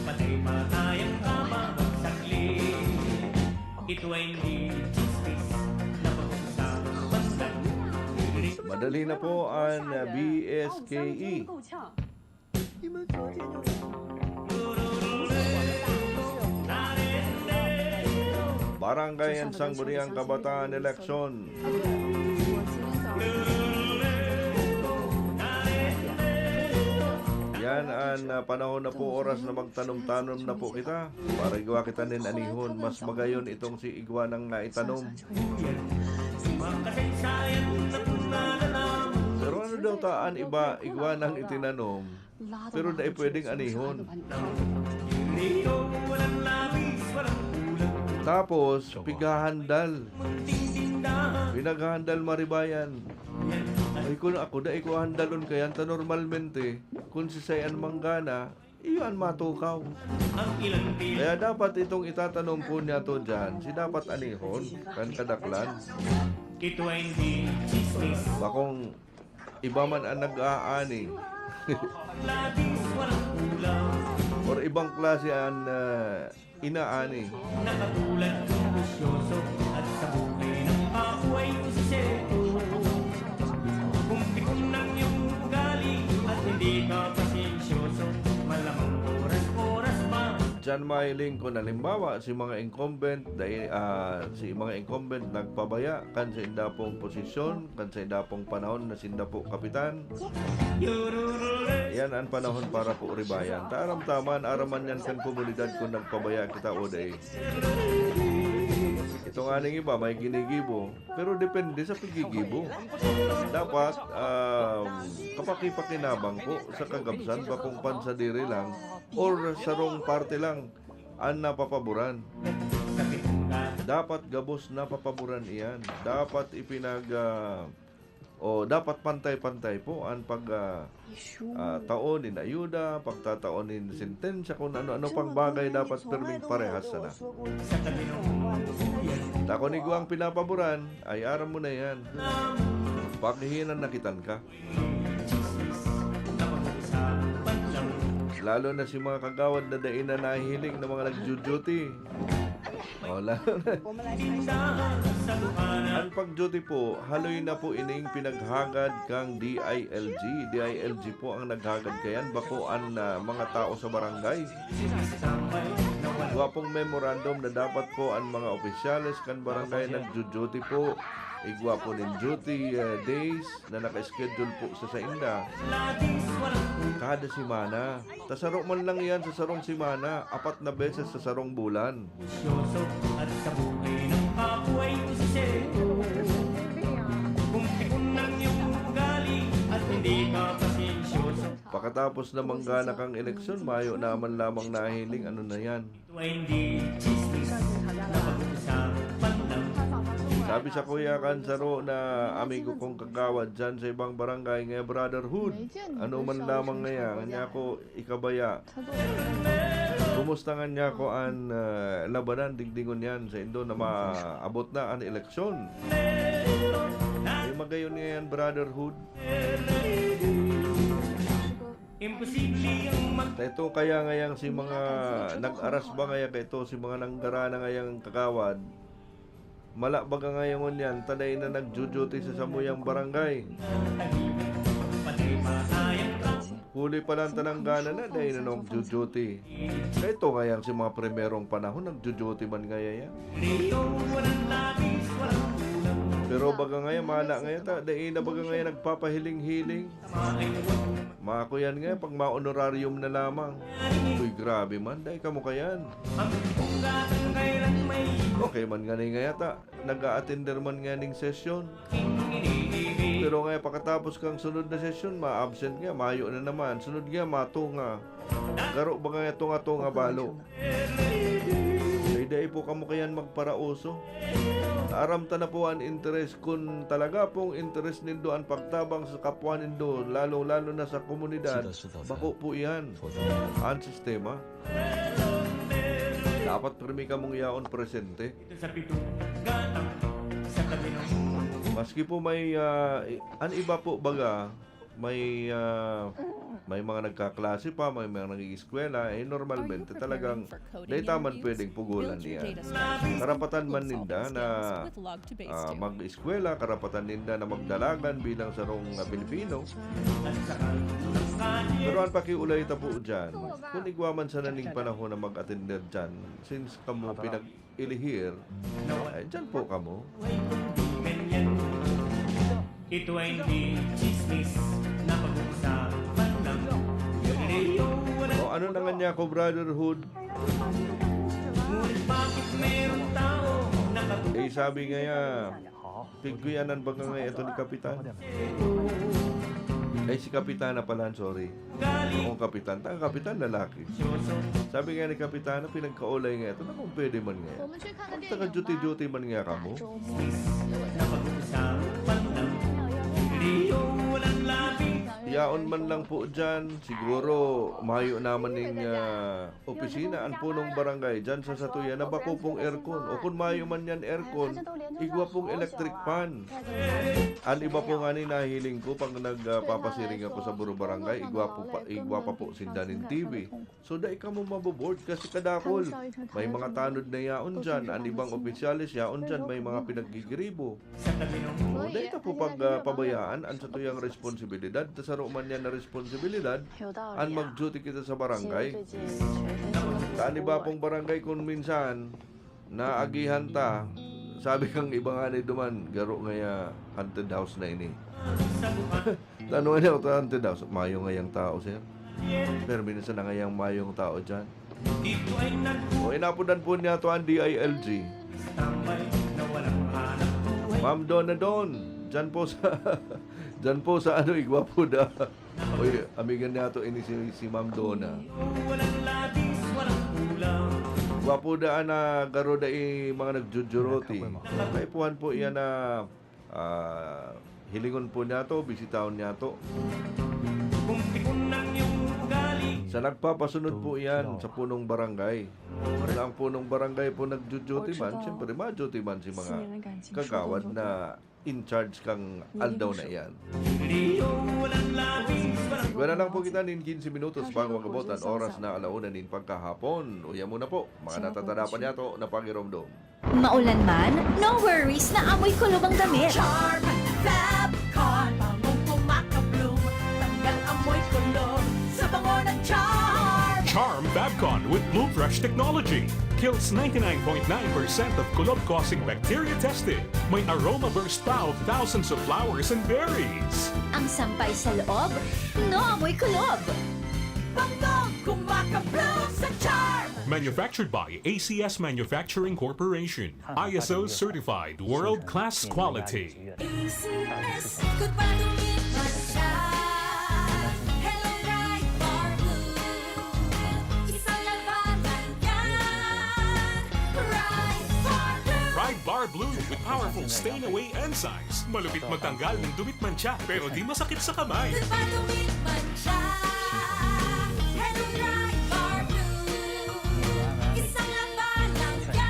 patay pa tayong kama magsakli. Ito ay hindi chismis na pag-usapan lang. Madali na po ang B S K E. Barangay and Sangguniang Kabataan Election. Yan ang ah, panahon na po, oras na magtanom-tanom na po kita. Para igwa kita nin anihon, mas magayon itong si igwa nang naitanom. Pero ano daw ta an iba, igwa nang itinanom, pero dai pwedeng anihon. Tapos, pighahandal. Pinaghahandal maribayan. Ay, kun ako, dai ko handalon kayan, ta normalmente, kun sisay an manggana, iyo an matukaw. Kaya dapat itong itatanom po niya to dyan, si dapat anihon, kan kadaklan. Ito ay hindi chismis. Bakong iba man ang nag-aani. Or ibang klase ang ah, inaani. Nakatulad ng bisyoso at sa buhay ng tao ay usiseto. Kung tipon ng iyong ugali at hindi ka pasensyoso, malamang oras-oras ba? Diyan mahiling kun halimbawa si mga incumbent, dai, ah, si mga incumbent nagpabaya kan sa inda pong posisyon, kan sa inda pong panahon na sinda po kapitan. Yan ang panahon para po ribayan. Ta aram ta man, aram man yan kan komunidad kun nagpabaya kita o dai. Itong aning iba may ginigibo, pero depende sa paggigibo. Dapat um, kapakipakinabang po sa kagabsan, bakong pansadiri lang or sarong parte lang ang napapaboran. Dapat gabos napapaboran iyan. Dapat ipinag ah, o dapat pantay-pantay po ang pag ah, ah, taon nin ayuda, pagtataon nin sentensya, kung ano-ano pang bagay dapat pirming parehas sana. Takon igwang pinapaboran, ay aram mo na yan. Paghihinan na kitan ka. Lalo na si mga kagawad na dai na nahihiling na mga nagjo-duty. O, lalo na. Ang pag-duty po, haloy na po ining pinaghagad kang D I L G. D I L G po ang naghagad kayan, bako an ah, mga tao sa barangay. Igwa pong memorandum na dapat po ang mga opisyales kan barangay nagjo-duty po. Igwa po nin duty ah, days na naka-schedule po sa sainda. Kada semana. Ta saro man lang yan sa sarong semana, apat na beses sa sarong bulan. Bisyoso at sa buhay ng tao ay usiseto. Kung tipon ng iyong ugali at hindi ka pasensyoso. Pakatapos na manggana kang eleksyon, mayo naman lamang nahiling ano na yan. Ito ay hindi chismis na pag-usapan lang. Sabi sa kuya kan saro na amigo kong kagawad dyan sa ibang barangay nga brotherhood. Ano man lamang ngaya, nga ako ikabaya. Kumusta nga niya ako an ah, labanan, digdingon yan sa indo na maabot na an eleksyon. Ay magayon nga yan, brotherhood. Imposible ang mag- Ito kaya ngayang si mga nag-aras ba ngaya kaito, si mga nanggarana ngayang kagawad. Mala baga ngayon yan, ta dai na nagjo-duty sa samuyang barangay. Huli pa lang tananggana na, dai na nagjo-duty. Kaito ngayang si mga primerong panahon, nagjo-duty man ngaya yan. Pero baga ngaya, mala ngaya ta, dai na baga ngaya nagpapahiling-hiling. Makuyan nga pag ma-honorarium na lamang. Uy, grabe man, dai kamo kayan. Okay man nga ni nga yata, nag-a-attender man nga ning sesyon. Pero nga pakatapos kang sunod na sesyon, ma-absent nga, mayo na naman. Sunod nga, matunga. Garo ba nga tunga-tunga balo? Dai-dai po kamo kayan magparauso. Aram ta na po an interes, kun talaga pong interes nindo an pagtabang sa kapwa nindo, lalong-lalo na sa komunidad, bako po iyan an sistema. Ta Dapat pirmi kamong yaon presente. Ito sa pitong gatang sa tabi ng mundo. Maski po may, ah, i-, an iba po baga, may, ah, may mga nagkaklase pa, may mga nag-iiskwela, eh, normalmente talagang dai ta man pwedeng pugolan iyan. Karapatan man ninda na, ah, mag-eskwela, karapatan ninda na magdalagan bilang sarong, ah, Pilipino. Pero an pakiolay ta po diyan, kun igwa man sana ning panahon na mag-atender diyan, since kamo pinag-ilihir, ay, diyan po kamo. Ito ay hindi chismis na pag-uusapan lang. Galileo, walang O ano na nga niya ko, brotherhood? Ngunit bakit merong tao nakatutok? Eh, sabi nga niya, pigkuyanan ba nga nga ito ni Kapitan? Ay, si Kapitana pala, sorry. Kung Kapitan, ta, Kapitan lalaki. Sabi nga ni Kapitana, pinagkaolay nga ito na kung pwede man nga. Kung taga-duty-duty man nga kamo. Na pag-uusapan lang. Galileo, walang labis. Yaon man lang po dyan, siguro mayo naman ning ah, opisina an punong barangay dyan sa satuya na bako pong aircon. O kung mayo man yan aircon, igwa pong electric fan. An iba po nga ni nahiling ko pag nagpapasiring ako sa Buro Barangay, igwa po pa, igwa pa po sinda nin T V. So, dai kamo mabobored kasi kadakol. May mga tanod na yaon dyan. An ibang opisyales yaon dyan, may mga pinaggigiribo. So, dai ta po pag, ah, pabayaan an satuyang responsibilidad. Ta saro man yan na responsibilidad, an mag-duty kita sa barangay. Ta an iba pong barangay, kun minsan, naagihan ta, sabi kang iba nga ni duman, garo ngaya haunted house na ini. Tanong niya ako, haunted house. Mayo ngayang tao, sir. Pero minsan na ngayang mayong tao dyan. O, inapodan po niya to ang D I L G. Ma'am Donna Don, dyan po sa, dyan po sa ano, igwa po da. Uy, amigan niya to, ini si, si Ma'am Donna. Gwapo daan na garo dai mga nagjujuroti. Kaipuhan po iyan na, ah, hilingon po niya to, bisitahon niya to. Sa nagpapasunod po iyan sa punong barangay. Sa ang punong barangay po nagjo-duty man, siyempre, ma-duty man si mga kagawad na in charge kang aldaw na iyan. Wala lang po kita nin quince minutos pang mag-abot an oras na ala una nin pagkahapon. Uya muna po, mga natatadapan niya to na pagiromdom. Maulan man, no worries na amoy kulob ang damit. Charm Fab Con, bangong kumakabloom, tanggal amoy kulob sa bango ng Charm. Charm Fabcon with Bloom Fresh technology kills ninety-nine point nine percent of kulob-causing bacteria tested. May aroma burst pa of thousands of flowers and berries. Ang sampay sa loob, no amoy kulob. Bangong kumakabloom sa Charm. Manufactured by A C S Manufacturing Corporation. I S O certified, world-class quality. A C S, goodbye to me, Marsha. Hello, Bright Bar Blue. Isang labanan yan. Bright Bar Blue. Pride Bar Blue with powerful stain away enzymes. Malupit magtanggal ng dumit mantsa, pero di masakit sa kamay. Goodbye to me, Marsha. Hello, Bright Bar Blue. Isang labanan yan.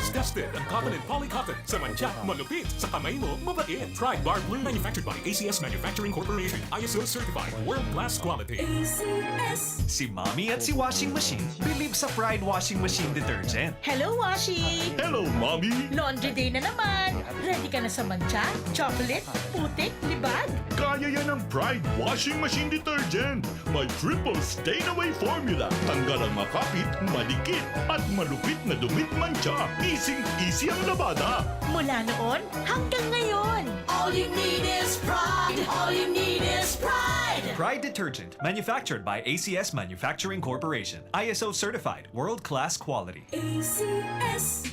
Tested ang cotton and polycotton. Sa mantsa, malupit. Sa kamay mo, mabait. Pride Bar Blue. Manufactured by A C S Manufacturing Corporation. I S O certified. World class quality. A C S. Si Mommy at si Washing Machine believe sa Pride Washing Machine Detergent. Hello, Washi! Hello, Mommy! Laundry day na naman! Ready ka na sa mantsa, chocolate, putik, libag? Kaya yan ng Pride Washing Machine Detergent. May triple stain away formula. Tanggal ang makapit, madikit, at malupit na dumit mantsa. Easy-easy ang labada. Mula noon hanggang ngayon. All you need is pride. All you need is pride. Pride Detergent, manufactured by A C S Manufacturing Corporation. I S O certified, world-class quality. A C S.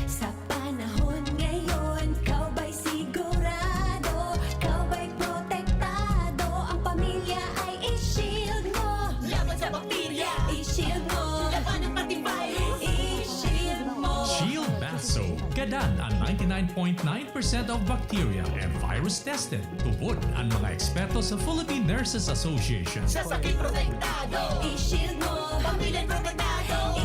Sa panahon ngayon, ikaw ba'y sigurado? Ikaw ba'y protektado? Ang pamilya ay i-shield mo. Laban sa bakterya, i-shield mo. Labanan pati virus, i-shield mo. Shield Bath Soap. Gadan ang ninety-nine point nine percent of bacteria and virus tested. Tubod ang mga eksperto sa Philippine Nurses Association. Sa sakit protektado, i-shield mo. Pamilya protektado,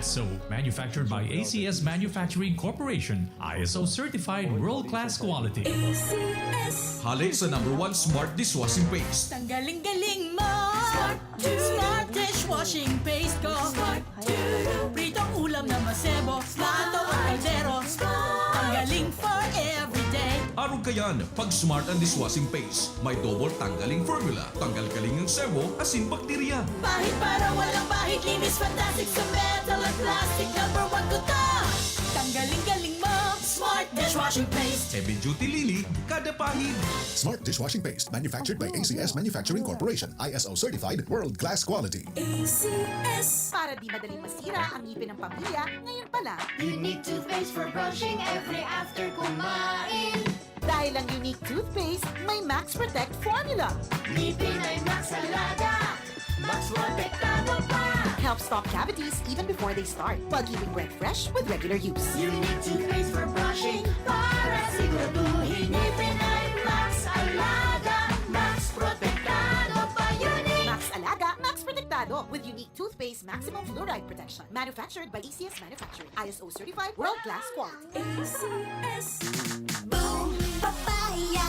So, manufactured by A C S Manufacturing Corporation, I S O certified world-class quality. A C S. Hale sa number one smart dishwashing paste. Tanggaling-galing mo. Smart, smart dishwashing paste ko. Smart, pritong ulam na masebo. Smart ang kaldero. Smart. Tanggaling for everyday. Arog kayan, pag smart ang dishwashing paste, may double tanggaling formula. Tanggal-galing ang sebo asin bakterya. Pahid para walang pahid, linis fantastic sa metal at plastic. Number one ko to. Tanggaling-galing mo. Smart dishwashing paste. Heavy duty lilig, kada pahid. Smart dishwashing paste, manufactured by A C S Manufacturing Corporation, I S O certified, world-class quality. A C S. Para di madaling masira ang ngipin ng pamilya, ngayon pa lang. Unique toothpaste for brushing every after kumain. Dahil ang Unique toothpaste may Max Protect formula. Ngipin ay Max Alaga, Max Protektado pa. Helps stop cavities even before they start, while keeping breath fresh with regular use. Unique toothpaste for brushing para siguraduhin ngipin ay Max Alaga, Max Protektado pa. Unique! Max Alaga, Max Protektado with Unique Toothpaste Maximum Fluoride Protection. Manufactured by A C S Manufacturing. I S O certified, world-class quality. A C S. Boom Papaya,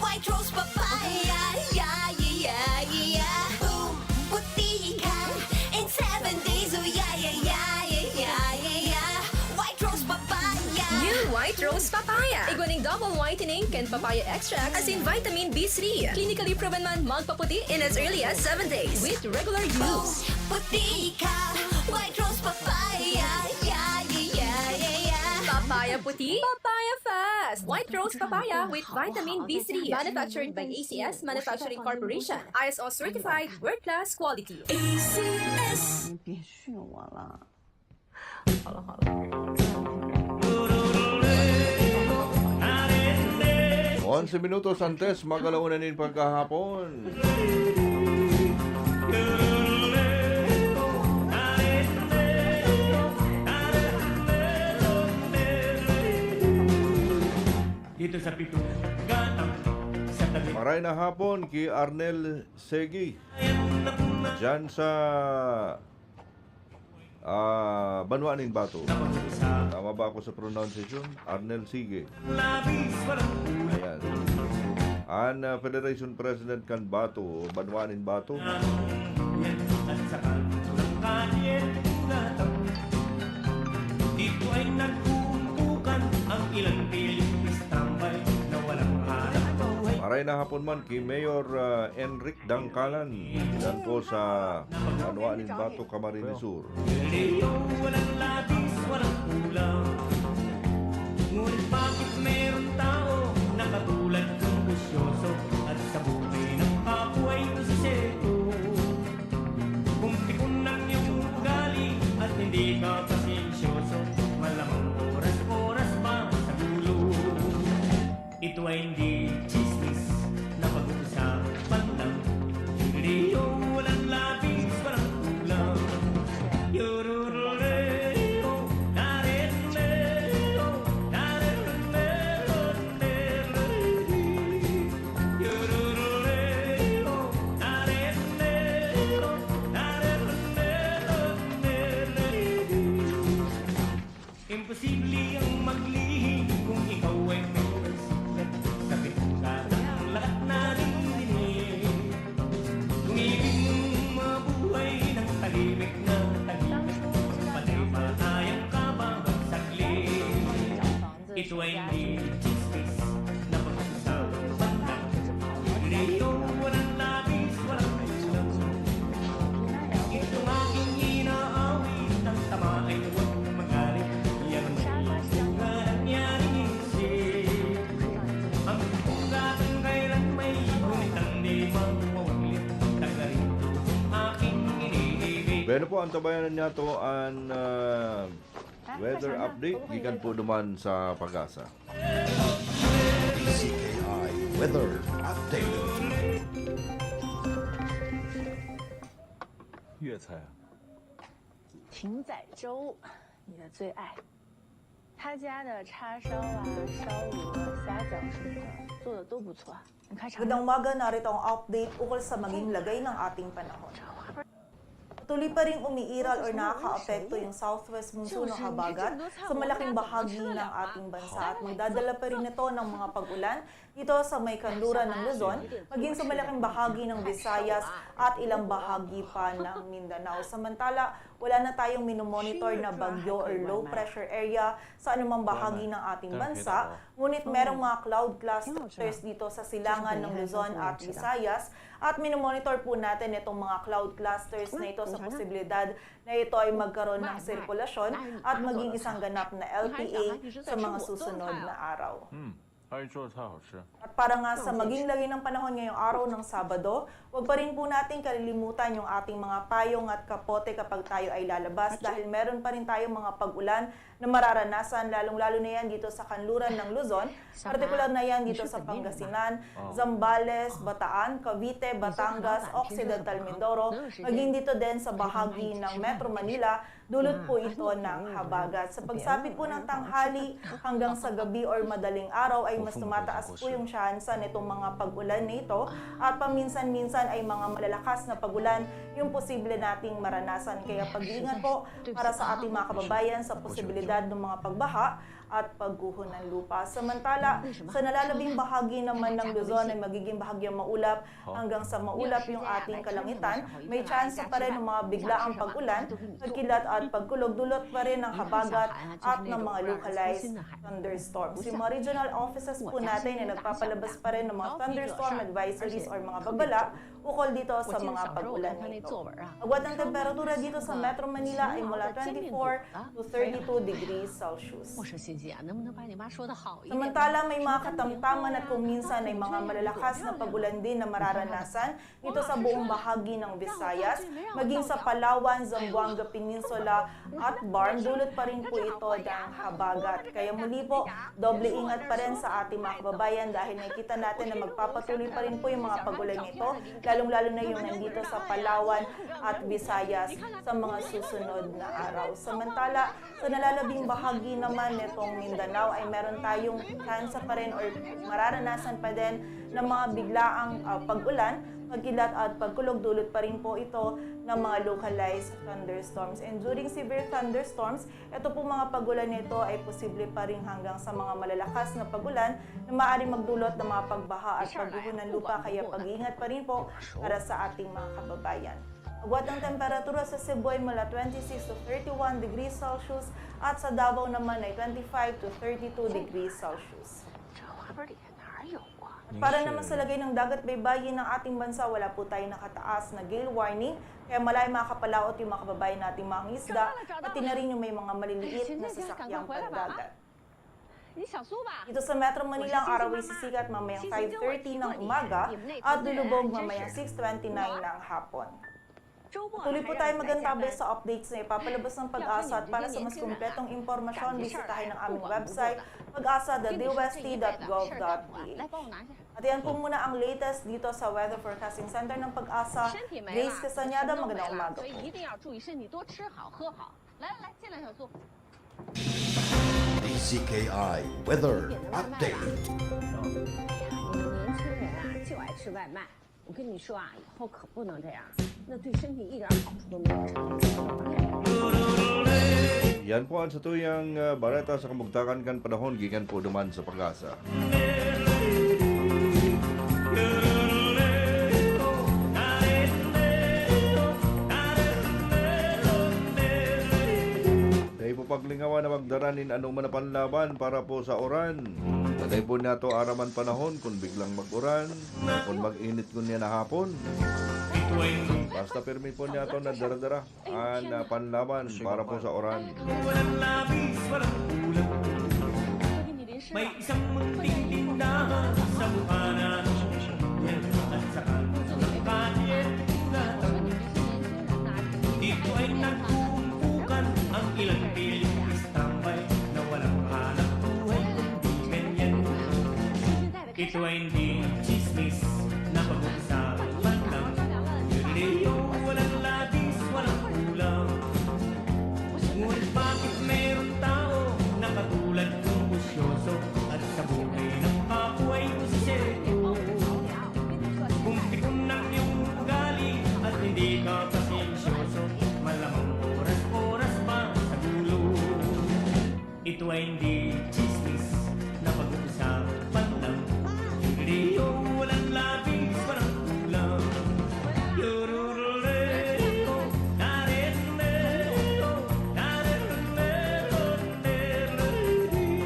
White Rose Papaya, yeah, yeah, yeah, yeah. Boom, puti ka in seven days, oh yeah, yeah, yeah, yeah, yeah, yeah, yeah. White Rose Papaya. New White Rose Papaya. Igwa nin double whitening kan papaya extract asin vitamin B three. Clinically proven man magpaputi in as early as seven days with regular use. Puti ka, White Rose Papaya, yeah, yeah, yeah, yeah, yeah. Papaya puti, papaya fast. White Rose Papaya with vitamin B three. Manufactured by A C S Manufacturing Corporation. I S O certified, world-class quality. A C S. 你别训我了。好了好了。 Onse minutos antes mag-alauna nin pagkahapon. Dito sa Pito Gatang, sa tabi. Maray na hapon ki Arnel Segi. Diyan sa Ah, Banwa nin Bato. Tama ba ako sa pronunciation? Arnel Sige. Ayan. An, ah, Federation President kan Bato, Banwa nin Bato. Dito ay nagkukumpukan ang ilang piling tambay na walang hanap buhay. Maray na hapon man ki Mayor, ah, Enric Dangkalan, diyan po sa Banwa nin Bato, Camarines Sur. Walang labis, walang kulang. Ngunit bakit meron tao na katulad kong bisyoso at sa buhay ng kabuhay ko si Seto? Kung pikon ang iyong ugali at hindi ka pasensyoso, malamang oras-oras pa sa gulo. Ito ay hindi chismis na pag-uusapan lang. Hindi yung walang labis, walang kulang. Yururureo, narereo, narereo, narereo. Yururureo, narereo, narereo, narereo. Imposible ang maglihim kung ikaw ay may siklat. Sakit ka ng lahat naririnig. Kung ibig mong mabuhay ng tahimik na tahimik, patay pa tayong kababag saglit. Ito ay hindi chismis na pag-usapan lang. Hindi yung walang labis, walang kulang. Itong aking inaawit, ang tama ay huwag magalit. Yan ang mga nangyaring isip. Ang punggatang kailan may, ngunit ang di mawawaglit. Taga rito ang aking iniibig. Bueno po, antabayanan niyato an, ah, weather update gikan po duman sa PAGASA. C K I Weather Update. 粤菜啊。 艇仔粥，你的最爱。他家的叉烧啊、烧鹅、虾饺什么的做的都不错，你快尝尝。 Magandang umaga, narito ang update ukol sa maging lagay ng ating panahon. Tuloy pa ring umiiral or nakakaapekto yung southwest monsoon o habagat sa malaking bahagi ng ating bansa at magdadala pa rin ito ng mga pag-ulan dito sa may kanluran ng Luzon, maging sa malaking bahagi ng Visayas at ilang bahagi pa ng Mindanao. Samantala, wala na tayong minomonitor na bagyo or low pressure area sa anumang bahagi ng ating bansa, ngunit merong mga cloud clusters dito sa silangan ng Luzon at Visayas at minomonitor po natin itong mga cloud clusters na ito sa posibilidad na ito ay magkaroon ng sirkulasyon at maging isang ganap na L P A sa mga susunod na araw. 还是做菜好吃。 At para nga sa maging lagay ng panahon ngayong araw ng Sabado, huwag pa rin po natin kalilimutan yung ating mga payong at kapote kapag tayo ay lalabas dahil meron pa rin tayong mga pag-ulan na mararanasan, lalong-lalo na yan dito sa kanluran ng Luzon, partikular na yan dito sa Pangasinan, Zambales, Bataan, Cavite, Batangas, Occidental Mindoro, maging dito din sa bahagi ng Metro Manila, dulot po ito ng habagat. Sa pagsapit po ng tanghali hanggang sa gabi or madaling araw ay mas tumataas po yung tsansa nitong mga pag-ulan na ito at paminsan-minsan ay mga malalakas na pag-ulan yung posible nating maranasan. Kaya pag-iingat po para sa ating mga kababayan sa posibilidad ng mga pagbaha at pagguho ng lupa. Samantala, sa nalalabing bahagi naman ng Luzon ay magiging bahagyang maulap hanggang sa maulap yung ating kalangitan. May tsansa pa rin ng mga biglaang pag-ulan, pagkilat at pagkulog, dulot pa rin ng habagat at ng mga localized thunderstorms. Yung mga regional offices po natin ay nagpapalabas pa rin ng mga thunderstorm advisories or mga babala ukol dito sa mga pag-ulan na ito. Agwat ng temperatura dito sa Metro Manila ay mula twenty-four to thirty-two degrees Celsius. Samantala, may mga katamtaman at kung minsan ay mga malalakas na pag-ulan din na mararanasan dito sa buong bahagi ng Visayas, maging sa Palawan, Zamboanga Peninsula at Barm, dulot pa rin po ito ng habagat. Kaya muli po, doble ingat pa rin sa ating mga kababayan dahil nakikita natin na magpapatuloy pa rin po yung mga pag-ulan nito, lalong-lalo na yung nandito sa Palawan at Visayas sa mga susunod na araw. Samantala, sa nalalabing bahagi naman nitong Mindanao ay meron tayong tsansa pa rin or mararanasan pa din ng mga biglaang, ah, pag-ulan, pagkilat at pagkulog, dulot pa rin po ito ng mga localized thunderstorms. And during severe thunderstorms, ito pong mga pag-ulan na ito ay posible pa rin hanggang sa mga malalakas na pag-ulan na maaaring magdulot ng mga pagbaha at pagguho ng lupa, kaya pag-iingat pa rin po para sa ating mga kababayan. Agwat ng temperatura sa Cebu ay mula twenty-six to thirty-one degrees Celsius at sa Davao naman ay twenty-five to thirty-two degrees Celsius. At para naman sa lagay ng dagat baybayin ng ating bansa, wala po tayong nakataas na gale warning, kaya malay makapalaot yung mga kababayan nating mangingisda, pati na rin yung may mga maliliit na sasakyang pandagat. Dito sa Metro Manila, ang araw ay sisikat mamayang five thirty ng umaga at lulubog mamayang six twenty-nine ng hapon. Tuloy po tayo mag-antabay sa updates na ipapalabas ng PAGASA at para sa mas kumpletong impormasyon, bisitahin ang aming website, pagasa dot D O S T dot gov dot P H. At yan po muna ang latest dito sa Weather Forecasting Center ng PAGASA. Grace Castañeda, magandang umaga po. D Z K I Weather Update. 你们年轻人啊，就爱吃外卖。我跟你说啊，以后可不能这样，那对身体一点好处都没有。 Yan po ang satuyang ah, bareta sa kamugtakan kan panahon gikan po duman sa PAGASA. Dai po paglingawa na magdara nin anoman na panlaban para po sa uran. Dai po nato aram an panahon kun biglang mag-uran, kun mag-init ngunyan na hapon. Basta pirmi po nato na dara-dara an ah, panlaban para po sa uran. Walang labis, walang kulang. May isang munting tindahan sa mukha namin. Yan at saka sa kalye, tulad. Dito ay nagkukumpukan ang ilang pilyong tambay na walang hanap buhay kundi ganyan. Ito ay hindi chismis na pag-uusapan lang. Ganito, walang labis, walang kulang. Ngunit bakit meron tao na katulad kong busyoso at sa buhay ng kapwa ay busisero? Kung tipon ang iyong ugali at hindi ka pasensyoso, Ito ay hindi chismis na pag-uusapan lang. Hindi, walang labis, walang kulang. Yururuleo, nareruleo, nareruleo, nareruleo.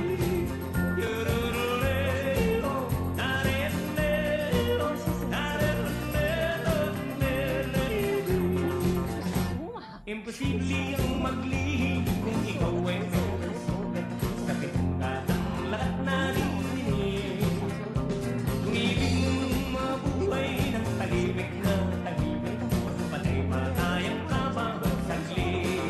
Yururuleo, nareruleo, nareruleo, nareruleo. Imposible ang maglihim kung ikaw ay focus. Sakit ng lahat naririnig. Kung ibig mong mabuhay ng tahimik na tahimik, patay pa tayong habang saglit.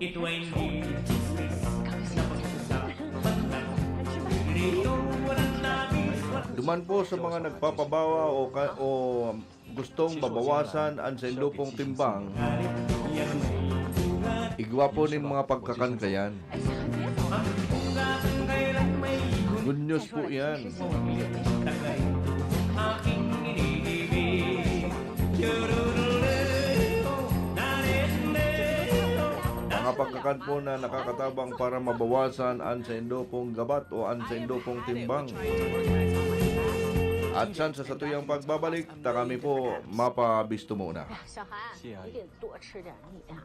Ito ay hindi chismis na pag-usapan lang. Hindi, walang labis, walang Duman po sa mga nagpapabawa o ka-, o gustong mabawasan an saindo pong timbang, igwa po nin mga pagkakan kayan. Good news po yan. Mga pagkakan po na nakakatabang para mabawasan an saindo pong gabat o an saindo pong timbang. At san sa satuyang pagbabalik, ta kami po mapabisto muna. 小韩，你得多吃点，你啊。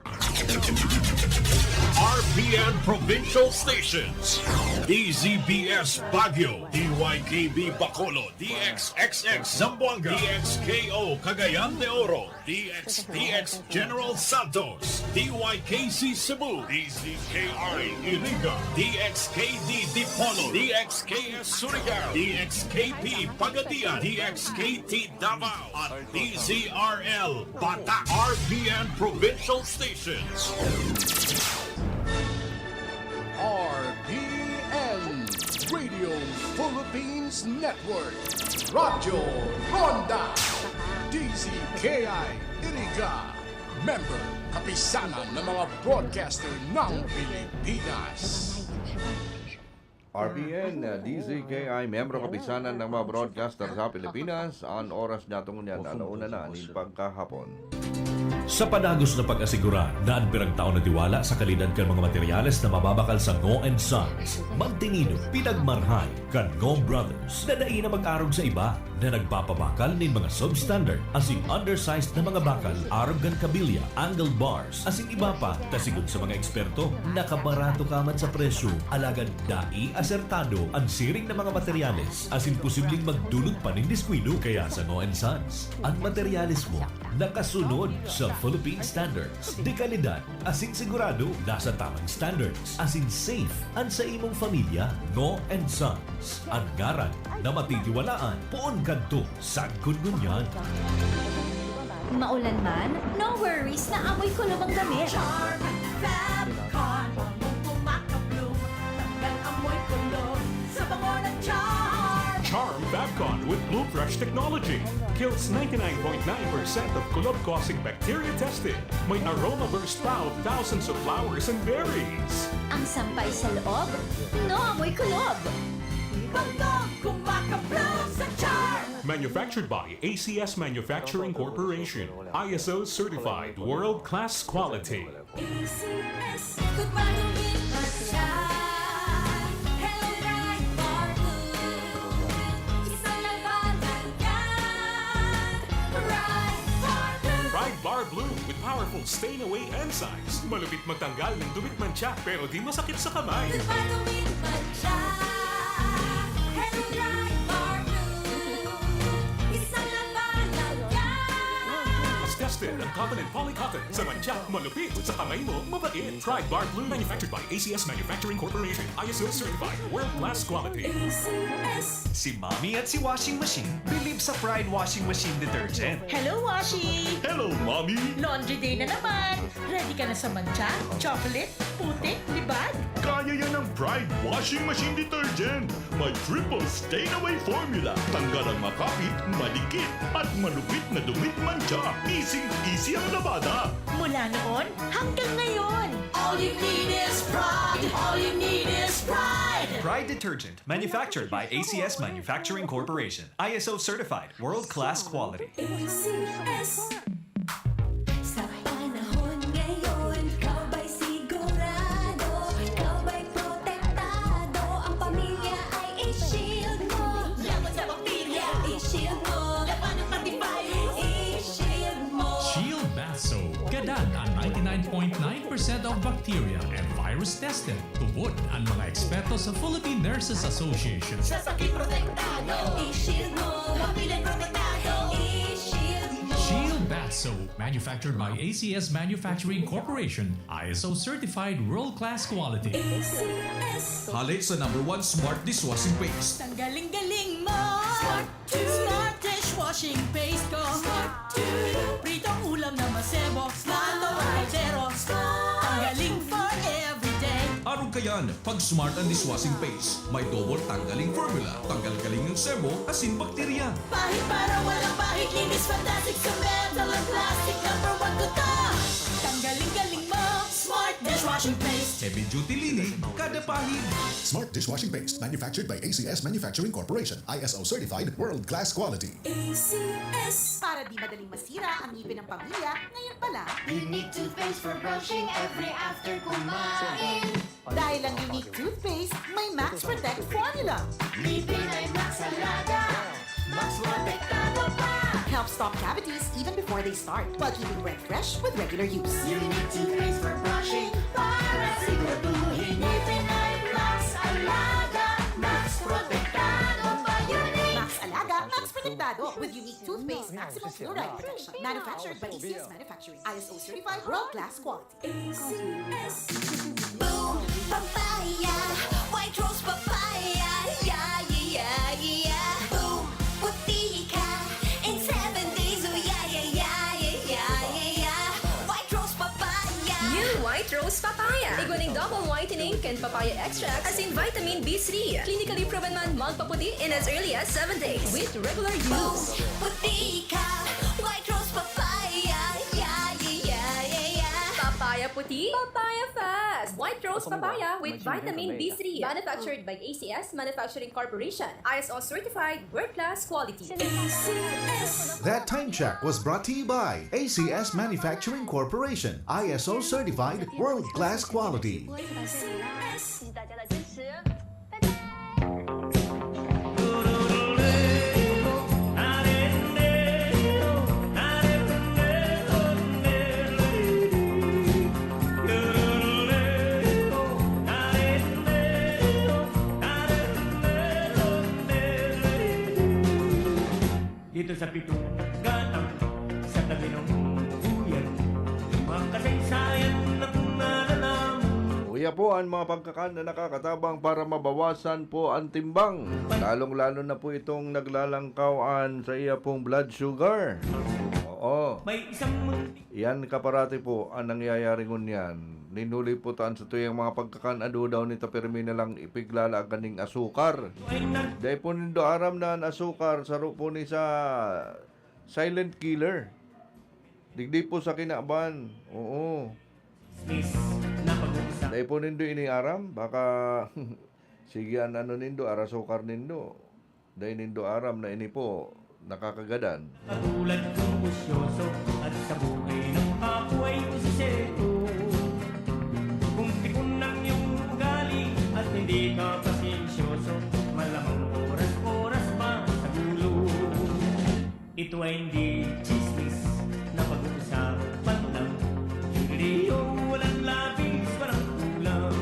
R P N Provincial Stations, D Z B S Baguio, D Y K B Bacolod, D X X X Zamboanga, D X K O Cagayan de Oro, D X D X General Santos, D Y K C Cebu, D Z K I Iriga, D X K D Dipolog, D X K S Surigao, D X K P Pagadian, D X K T Davao, at D Z R L Bata, R P N Provincial Stations. R P N Radio Philippines Network, Radyo Ronda, D Z K I Iriga, member, kapisanan ng mga broadcaster ng Pilipinas. R P N, D Z K I, membro kapisanan ng mga broadcaster sa Pilipinas, an oras niya tungo niyan, alauna na nin pagkahapon. Sa padagos na pag-asegura na an pirang tao natiwala sa kalidad kan mga materyales na mababakal sa Ngo and Sons, magtinido, pinagmarhay kan Ngo Brothers na dai na mag-arog sa iba na nagpapabakal nin mga substandard asin undersized na mga bakal arog kan kabilya, angle bars, asin iba pa, ta sigon sa mga eksperto, nakabarato ka man sa presyo, alagad dai asertado an siring na mga materyales asin posibleng magdulot pa nin diskuido. Kaya sa Ngo and Sons, an materyales mo nakasunod sa Philippine Standards de Calidad asin sigurado nasa tamang standards asin safe an sa imong pamilya. Ngo and Sons, an ngaran na matitiwalaan poon kadto sagkod ngunyan. Maulan man, no worries na amoy kulob ang damit. Charm Fabcon, among kumakabloom, tanggal amoy kulob sa bango ng Charm. Charm Fabcon with Bloom Fresh technology kills ninety-nine point nine percent of kulob-causing bacteria tested. May aroma burst pa of thousands of flowers and berries. Ang sampay sa loob, no amoy kulob. Bangong kumakabloom sa Charm. Manufactured by A C S Manufacturing Corporation, I S O certified, world-class quality. A C S, kung madumi pa siya. Hello, Bright Bar Blue. Isang labanan yan. Bright Bar Blue. Pride Bar Blue with powerful stain away enzymes. Malupit magtanggal ng dumi at mantsa pero di masakit sa kamay. Kung madumi pa siya. Hello, Bright Bar Blue. Isang labanan yan. Tested ang cotton and polycotton. Sa mantsa, malupit. Sa kamay mo, mabait. Pride Bar Blue. Manufactured by A C S Manufacturing Corporation. I S O certified. World class quality. A C S. Si Mommy at si Washing Machine bilib sa Pride Washing Machine Detergent. Hello, Washi! Hello, Mommy! Laundry day na naman! Ready ka na sa mantsa, chocolate, putik, libag? Kaya yan ng Pride Washing Machine Detergent. May triple stain away formula. Tanggal ang makapit, madikit, at malupit na dumi at mantsa. Easy, easy ang labada. Mula noon hanggang ngayon! All you need is pride. All you need is pride. Pride Detergent, manufactured by A C S Manufacturing Corporation. I S O certified, world-class quality. A C S. Sa panahon ngayon, ikaw ba'y sigurado? Ikaw ba'y protektado? nine percent of bacteria and virus tested. Tubod ang mga eksperto sa Philippine Nurses Association. Sa sakit protektado, i-shield mo. Pamilya protektado, i-shield mo. Shield Bath Soap, manufactured by A C S Manufacturing Corporation, I S O certified world-class quality. A C S. Hale sa number one smart dishwashing paste. Ang galing-galing mo. Smart to. Smart dishwashing paste ko. Smart to. Pritong ulam na masebo. Smart o kaldero. Smart. Ang galing for everyday. Arog kayan, pag smart ang dishwashing paste. May double tanggaling formula, tanggal galing ng sebo, asin bakterya. Pahid para walang pahid. Linis fantastic sa metal and plastic. Number one ko to. Ang galing-galing mo. Smart dishwashing paste. Heavy duty linis, kada pahid. Smart dishwashing paste, manufactured by A C S Manufacturing Corporation, I S O certified, world-class quality. A C S. Para di madaling masira ang ngipin ng pamilya, ngayon pa lang. Unique toothpaste for brushing every after kumain. Dahil ang Unique Toothpaste may Max Protect Formula. Ngipin ay Max Alaga. Max Protektado pa. Helps stop cavities even before they start, while keeping breath fresh with regular use. Unique toothpaste for brushing para siguraduhin ngipin ay Max Alaga. Max Protektado pa. Unique. Max Alaga, Max Protektado with Unique Toothpaste Maximum Fluoride Protection. Manufactured by A C S Manufacturing. I S O certified, world-class quality. A C S. Boom! Papaya! White rose papaya! Yeah, yeah, yeah, yeah! Boom! Puti ka! In seven days, oh yeah, yeah, yeah, yeah, yeah, yeah, yeah! White rose papaya! New White Rose Papaya. Igwa ning double whitening kan papaya extract asin vitamin B three. Clinically proven man magpaputi in as early as seven days with regular use. Puti ka! White rose papaya! Yeah, yeah, yeah, yeah, yeah! Papaya puti, papaya fast. White Rose Papaya with vitamin B three. Manufactured by A C S Manufacturing Corporation. I S O certified, world-class quality. A C S. That time check was brought to you by A C S Manufacturing Corporation, I S O certified, world-class quality. A C S. 谢谢大家的支持，拜拜。 Dito sa pitong gatang, sa tabi ng buyan, mga kasaysayan na kung nalalaman. Uya po ang mga pagkakan na nakakatabang para mabawasan po ang timbang. Lalong-lalo na po itong naglalangkaw an sa iya pong blood sugar. Oo. May isang munti Yan kaparati po ang nangyayari ngunyan. Ninuli po taan sa tuyang mga pagkakan, ado daw nita pirmi na lang ipiglalaag kaning asukar. ay nag- Dai po nindo aram na an asukar, saro po ni sa silent killer. Digdi po sa kinaban. Oo. Miss, napag-uusap. Dai po nindo ini aram, baka sige an ano nindo, arasukar nindo. Dai nindo aram na ini po nakakagadan. Katulad kong busyoso at sa buhay ng kapo ay busiseto. Kung tipon ang iyong ugali at hindi ka pasensyoso, malamang oras-oras pa sa gulo. Ito ay hindi chismis na pag-uusapan lang. Hindi walang labis, walang kulang.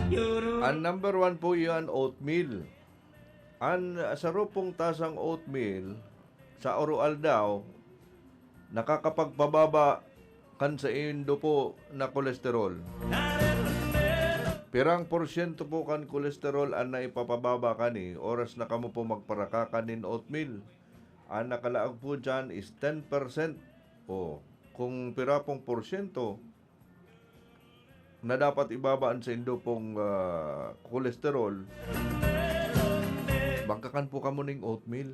Yoro. Ang number one po yan, oatmeal. An saro pong tasang oatmeal sa oro-aldaw nakakapagpababa kan saindo po na kolesterol. Pirang porsyento po kan kolesterol an naipapababa kani oras na kamo po magparakakan nin oatmeal? An nakalaog po diyan is ten percent. O, kung pira pong porsyento, na dapat ibaba an saindo pong, ah, kolesterol, magkakan po kamo ning oatmeal.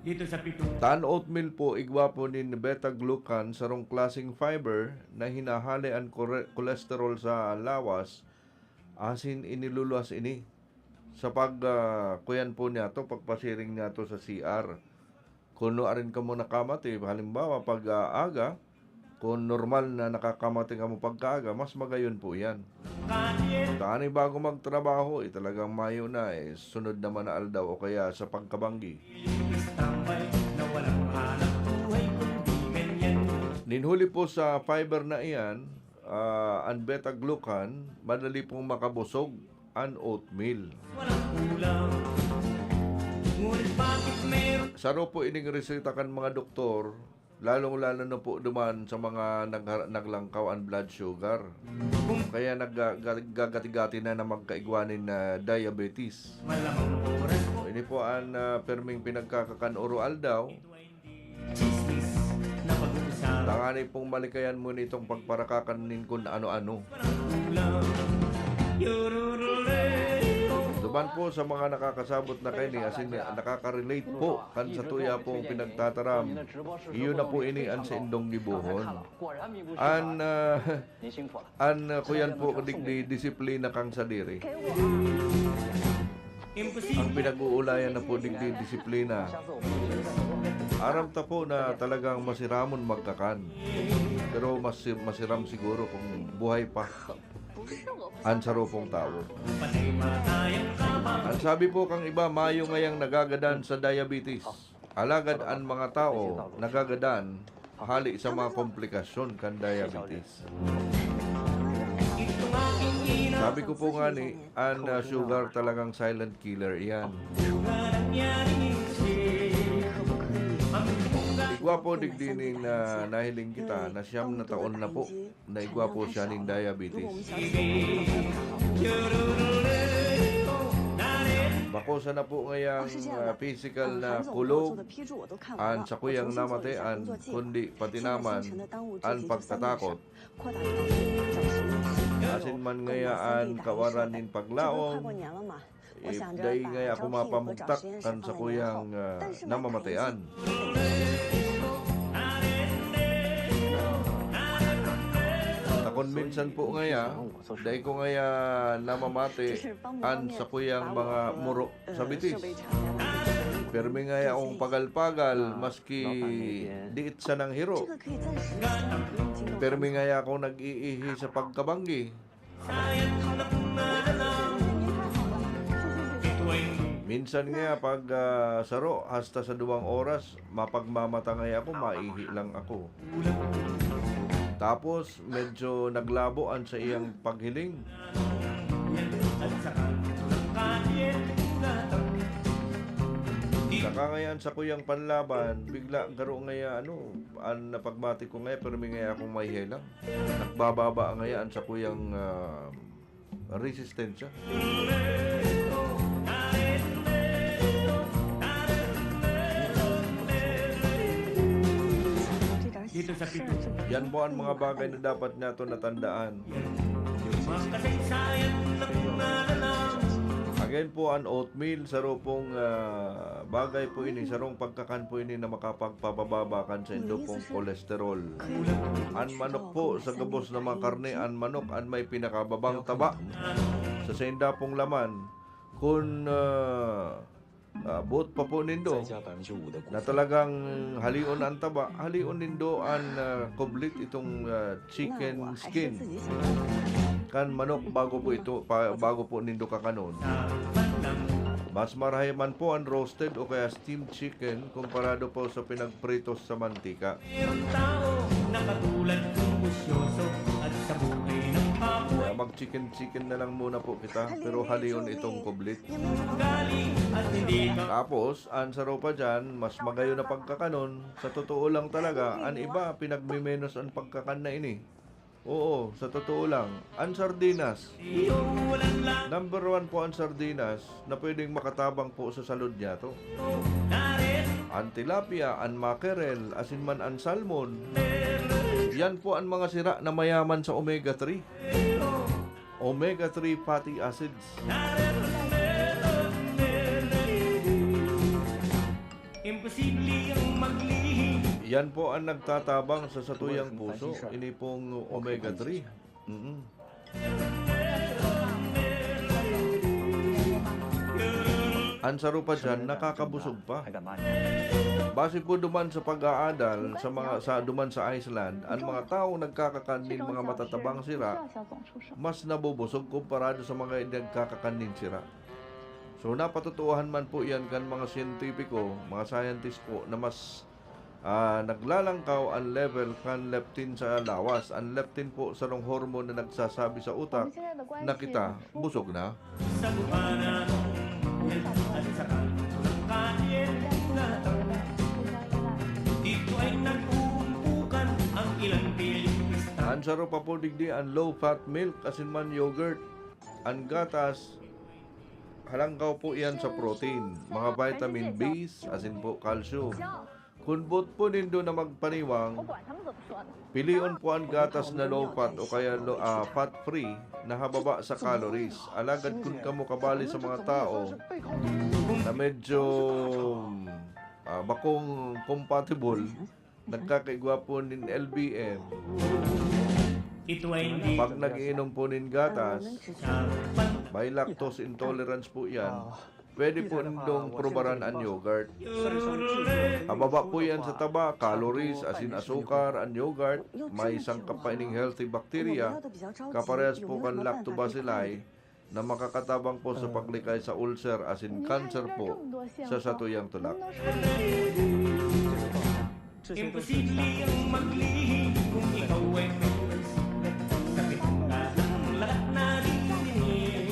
Dito sa pitong Ta an oatmeal po, igwa po nin beta-glucan, sarong klaseng fiber na hinahale an kore-, kolesterol sa lawas, asin iniluluwas ini sa pag, ah, kuyan po niyato, pagpasiring niyato sa C R. Kun nuarin kamo nakamati, halimbawa, pag, ah, aga, kun normal na nakakamati kamo pagkaaga, mas magayon po iyan. Tani bago magtrabaho, eh, talagang mayo na, eh, sunod naman na aldaw o kaya sa pagkabanggi. tambay na walang hanap buhay kundi ganyan. Ninhuli po sa fiber na iyan, ah, an beta-glucan, madali pong makabusog an oatmeal. Walang kulang. Ngunit bakit meron Saro po ining reseta kan mga doktor, lalong-lalo na po duman sa mga nagha-, naglangkaw an blood sugar. Kaya nagga-, ga-, gagati-gati na na magkaigwa nin, ah, diabetes. Malamang oras po. Ini po an, ah, perming pinagkakakan oro aldaw. Chismis na pag-uusapan. Tangani pong malikayan mo nitong pagparakakan nin kun ano-ano. Walang kulang. Yororoleo. Duman po sa mga nakakasabot na kaini, asin nakaka-relate po kan sa tuya pong pinagtataram. Iyo na po ini an sa indong gibohon. An, ah, an, ah, kuyan po digdi disiplina kang sadiri. Ang pinag-uulayan na po digdi disiplina. Aram ta po na talagang masiramon magkakan. Pero mas, masiram siguro kung buhay pa an saro pong tawo. An sabi po kang iba, mayo ngayang nagagadan sa diabetes. Alagad an mga tawo nagagadan hali sa mga komplikasyon kan diabetes. Sabi ko po nga ni, an, ah, sugar talagang silent killer iyan. Igwa po digdi nin, ah, nahiling kita na siyam na taon na po na igwa po siya nin diabetes. Bako sana po ngayang, ah, physical na kulog an sakuyang namatian, kundi pati naman an pagkatakot. Asin man ngaya an kawaran nin paglaom, eh, dai ngaya ako mapamugtak kan sakuyang, ah, namamatian. Takon minsan po ngaya, dai ko ngaya namamati an sakuyang mga muro sa bitis. Permi ngaya akong pagal-pagal, maski diit sanang hiro. Permi ngaya akong nag-iihi sa pagkabanggi. Minsan nga, pag, ah, saro, hasta sa duwang oras, mapagmamata ngaya ako, maihi lang ako. Tapos, medyo naglabo an saiyang paghiling. Saka ngayan, sakuyang panlaban, bigla, garo ngaya, ano, an napagmati ko ngaya, permi ngaya akong maihi lang. Nagbababa ngaya an sakuyang, ah, resistensya. Dito sa pito. Yan po ang mga bagay na dapat nato natandaan. Yung mga kasaysayan na pinalalang. Again po, an oatmeal, saro pong, ah, bagay po ini, sarong pagkakan po ini na makapagpababa kan saindo pong kolesterol. An manok po, sa gabos na mga karne, an manok an may pinakababang taba sa sainda pong laman. Kun, ah, ah, boot pa po nindo na talagang halion an taba, halion nindo an, ah, kublit, itong, ah, chicken skin kan manok bago po ito, pa, bago po nindo kakanon. Mas marahay man po an roasted o kaya steamed chicken komparado po sa pinagprito sa mantika. Meron tao na katulad kong busyoso at sa buhay ng baboy. Kaya mag-chicken-chicken na lang muna po kita, pero halion itong kublit. Ugali at hindi ka Tapos, an saro pa dyan, mas magayon na pagkakanon. Sa totoo lang talaga, an iba, pinagmimenos an pagkakan na ini. Oo, sa totoo lang. An sardinas. Number one po an sardinas na pwedeng makatabang po sa salud niyato. An tilapia, an mackerel, asin man an salmon. Yan po an mga sira na mayaman sa omega three. Omega three fatty acids. Imposible ang maglihim. Yan po ang nagtatabang sa satuyang puso, ini pong omega three. Mm. An saro pa dyan, nakakabusog pa. Base po duman sa pag-aadal sa mga, sa duman sa Iceland, an mga taong nagkakakan nin mga matatabang sira, mas nabubusog komparado sa mga nagkakakan nin sira. So, napatotoohan man po yan kan mga siyentipiko, mga scientist po, na mas ah, naglalangkaw an level kan leptin sa lawas. An leptin po, sarong hormone na nagsasabi sa utak na kita busog na. Sa buhana at sa kanto ng kalye, dito ay nag-uumpukan ang ilang piling kristal. An saro pa po digdi an low-fat milk, asin man yogurt. An gatas, halangkaw po iyan sa protein, mga vitamin Bs, asin po calcium. Kun boot po nindo na magpaniwang, pilion po an gatas na low fat o kaya lo-, ah, fat free na hababa sa calories. Alagad kun kamo kabali sa mga tao na medyo, ah, bakong compatible, nagkakaigwa po nin L B M, Ito ay hindi pag nag-iinom po nin gatas, may lactose intolerance po yan. Pwede po nindong prubaran an yogurt. Hababa po yan sa taba, calories, asin asukar, an yogurt. May sangkap pa ining healthy bacteria, kaparehas po kan lactobacilli, na makakatabang po sa paglikay sa ulcer asin cancer po sa satuyang tulak. Imposible ang maglihim kung ikaw ay may pansikat sa pitong kalang lahat naririnig.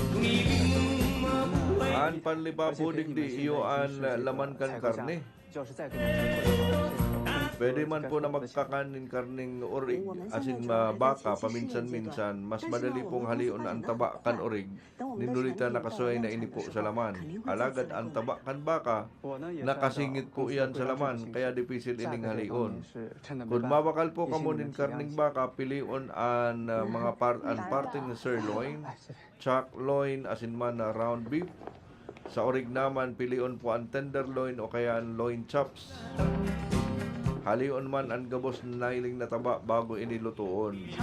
Kung ibig mong mabuhay. An panlipa po digdi iyo an laman kan karne. Pwede man po na magkakan nin karneng orig asin ma-, baka paminsan-minsan, mas madali pong halion an taba kan orig. Ninulita nakasuhay na ini po sa laman. Alagad an taba kan baka, nakasingit po iyan sa laman, kaya dipisil ining halion. Kun mabakal po kamo nin karneng baka, pilion an, ah, mga par-, an parteng sirloin, chuck loin, asin man na round beef. Sa orig naman, pilion po an tenderloin o kaya an loin chops. Halion man an gabos na nailing na taba bago ini lutoon.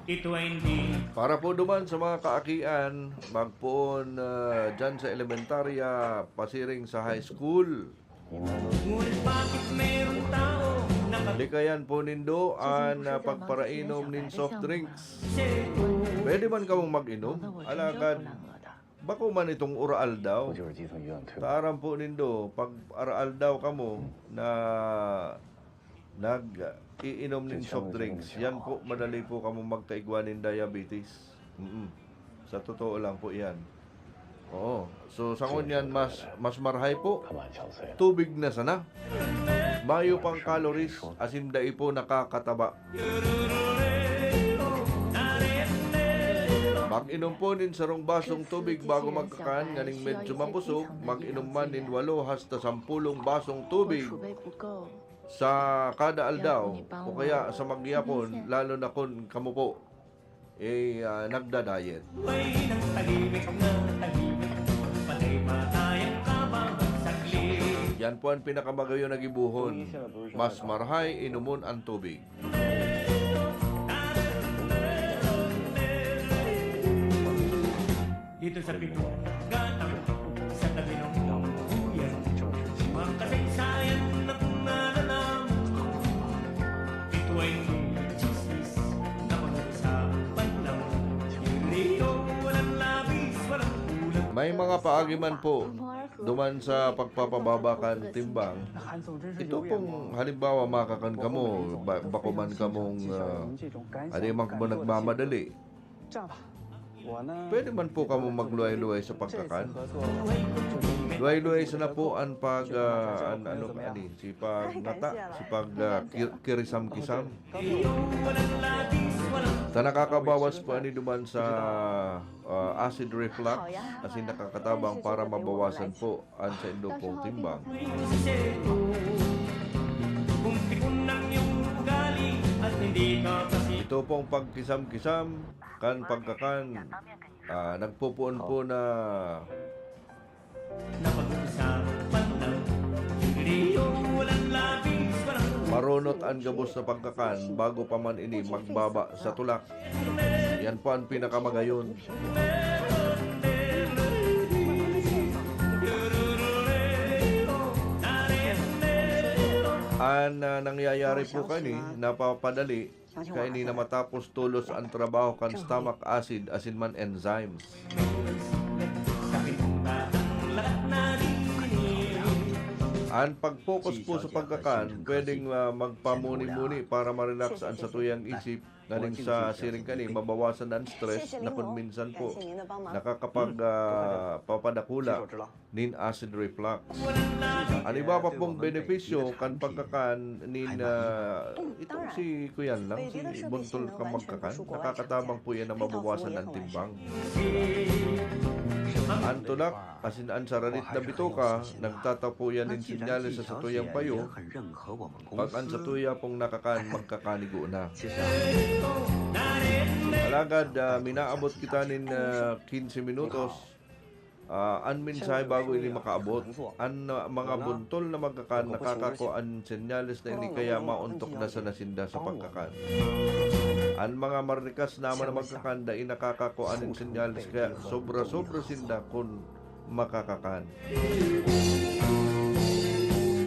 Ito ay hindi. Para po duman sa mga kaakian, magpoon, ah, dyan sa elementarya, pasiring sa high school. Ngunit bakit meron tao na Likayan po nindo an, ah, pagparainom nin soft drinks. Pwede man kamong mag-inom, alagad bako man itong uraal daw. Taaram po nindo, pag araal daw kamo na nag-iinom nin soft drinks, yan po, madali po kamo magkaigwa nin diabetes. Mm. Sa totoo lang po yan. Oo. So, sa ngunyan, mas, mas marahay po. Tubig na sana. Mayo pang calories, asin dai po nakakataba. Mag-inom po nin sarong basong tubig bago magkakan, nganing medyo mabusog, mag-inom man nin walo hasta sampulong basong tubig sa kada aldaw, o kaya sa magyapon, lalo na kun kamo po eh, ah, nagda-diet. Buhay ng tahimik na tahimik, patay-patay ang kabawat saglit. Yan po ang pinakamagayon na gibohon. Mas marahay inomon an tubig. Dito sa pitong gatang, sa tabi ng buyan, mga kasaysayan na nalaman ko. Ito ay chismis na pag-uusapan lang. Hindi ito walang labis, walang kulang. May mga paagi man po duman sa pagpapababa kan timbang. Ito pong halimbawa, makakan kamo, ba-, bako man kamong, ah, ano man kamo nagmamadali. Pwede man po kamo magluway-luway sa pagkakan. Luway-luway sana po an pag, ah, an, ano, ani, si pagngata, si pag, ah, ki-, kirisam-kisam. Ta nakakabawas po ani duman sa, ah, acid reflux, asin nakakatabang para mabawasan po an saindo pong timbang. Kung tipon ang iyong ugali at hindi ka kasi Ito pong pagkisam-kisam kan pagkakan, ah, nagpupuon po na na pag-uusapan lang. Hindi yung walang labis, walang marunot an gabos na pagkakan bago pa man ini magbaba sa tulak. Yan po ang pinakamagayon. An, ah, nangyayari po kani, napapadali, kaini na matapos tolos an trabaho kan stomach acid asin man enzymes. An pag-focus po sa pagkakan, pwedeng, ah, magpamuni-muni para ma-relax an satuyang isip, nganing sa siring kani, mabawasan an stress na kun minsan po nakakapag, ah, papadakula nin acid reflux. An iba pa pong benepisyo kan pagkakan nin, ah, itong si kuyan lang, si buntol kan magkakan, nakakatabang po yan na mabawasan an timbang. An tulak, asin an saradit na bitoka, nagtatapo yan nin senyales sa satuyang payo, pag an satuya pong nakakan, magkakanigo na. Alagad, ah, minaabot kita nin, ah, quince minutos, ah, an mensahe bago ini makaabot. An, ah, mga buntol na magkakan, nakakakua an senyales na ini, kaya maontok na sana sinda sa pagkakan. An mga marikas naman na magkakan, dai nakakakua nin senyales, kaya sobra-sobra sinda kun makakakan.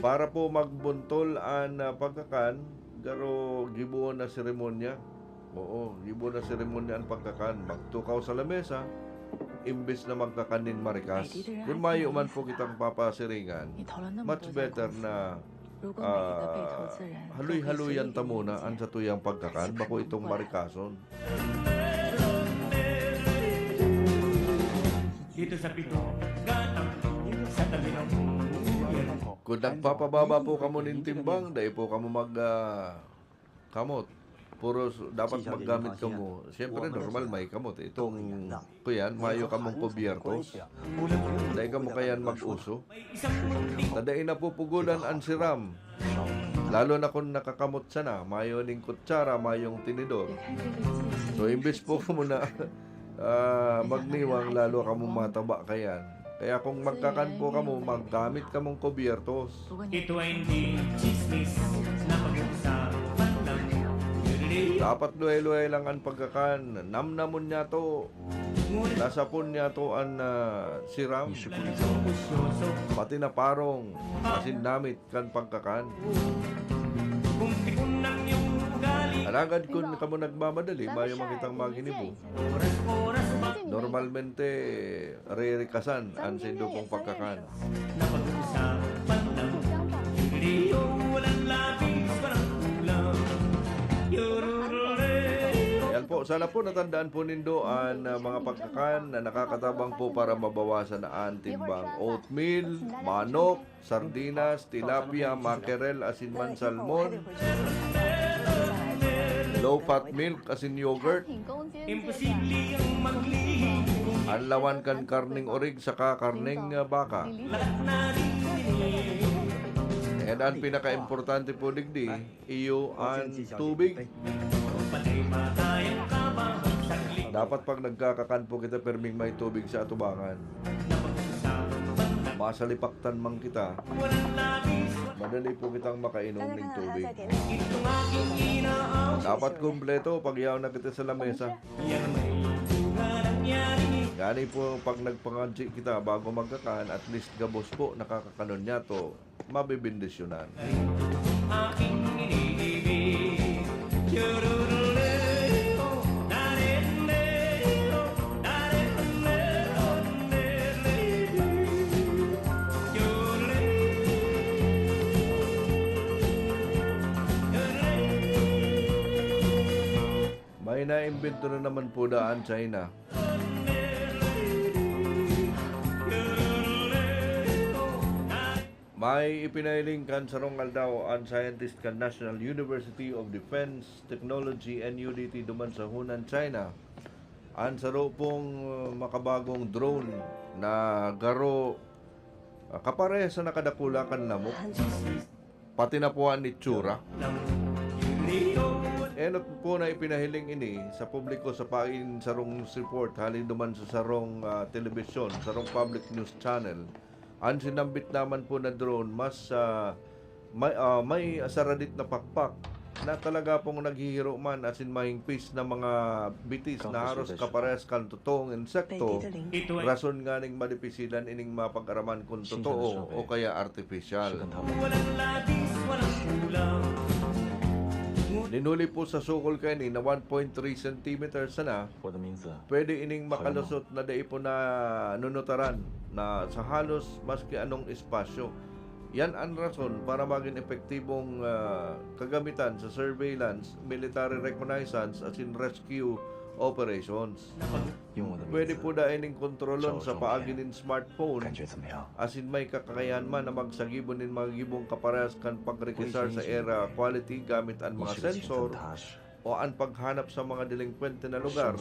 Para po magbuntol an, ah, pagkakan, garo gibohon na seremonya. Oo, gibohon na seremonya an pagkakan. Magtukaw sa lamesa, imbes na magkakan nin marikas. Kun mayo man po kitang papasiringan, much better na, ah, haloy-haloyan ta muna an satuyang pagkakan, bako itong marikason. Dito sa pito, gatang, sa tabi ng Kung nagpapababa po kamo nin timbang, dai po kamo mag, ah, kamot. Puro s-, dapat maggamit kamo. Siyempre, normal, may kamot. Itong, kuyan, mayo kamong kubyertos. Dai kamo kayan mag-uso. Ta dai napupugudan an siram. Lalo na kun nakakamot sana, mayo ning kutsara, mayong tinidor. So, imbes po kamo na, ah, magniwang, lalo kamo mataba kayan. Kaya kung magkakan po kamo, maggamit kamong kubyertos. Ito ay hindi chismis na pag-uusapan lang. Dapat luhay-luhay lang an pagkakan. Namnamon niya to. Nasapon niya to an, ah, siram. Pati na parong, asin namit kan pagkakan. Alagad kun kamo nagmamadali, mayo man kitang maginibo. Normalmente, ririkasan an saindo pong pagkakan. Napag-uusapan lang. Yan po, sana po natandaan po nindo an, ah, mga pagkakan na nakakatabang po para mabawasan an timbang. Oatmeal, manok, sardinas, tilapia, mackerel, asin man salmon, low-fat milk, asin yogurt, an lawan kan karneng orig saka karneng, ah, baka. And an pinaka-importante po digdi, iyo an tubig. Dapat pag nagkakakan po kita, perming may tubig sa atubangan. Masalipaktan man kita, madali po kitang makainom nin tubig. Dapat kumpleto pag yaon na kita sa lamesa. Ngani po, pag nagpangadji kita bago magkakan, at least gabos po nakakakanon niya to. Mabebendisyonan. Aking iniibig. May naimbento na naman po daan, China. May ipinahiling kan sarong aldaw an scientist kan National University of Defense Technology, N U D T, duman sa Hunan, China. An saro pong, uh, makabagong drone na garo, uh, kaparehas sa nakadakula kan lamok. Pati na po an itsura. Enot po na ipinahiling ini sa publiko sa pain sarong report hali duman sa sarong, ah, telebisyon, sarong public news channel. An sinambit naman po na drone mas, ah, may, ah, may saradit na pakpak na talaga pong naghihiro man asin mahingpis na mga bitis na haros kaparehas kan totoong insekto, rason nganing madipisilan ining mapag-araman kun totoo o kaya artificial. Nin huli po sa sukol kaini na one point three centimeters sana, pwede ining makalusot na dai po nanunutaran na sa halos maski anong espasyo. Yan an rason para magin epektibong, ah, kagamitan sa surveillance, military reconnaissance asin rescue operations. Pwede po dai ning kontrolon sa paagi nin smartphone asin may kakayahan man na magsagibo nin mga gibong kaparehas kan pagrekisar sa air quality gamit an mga sensor o an paghanap sa mga delinkwente na lugar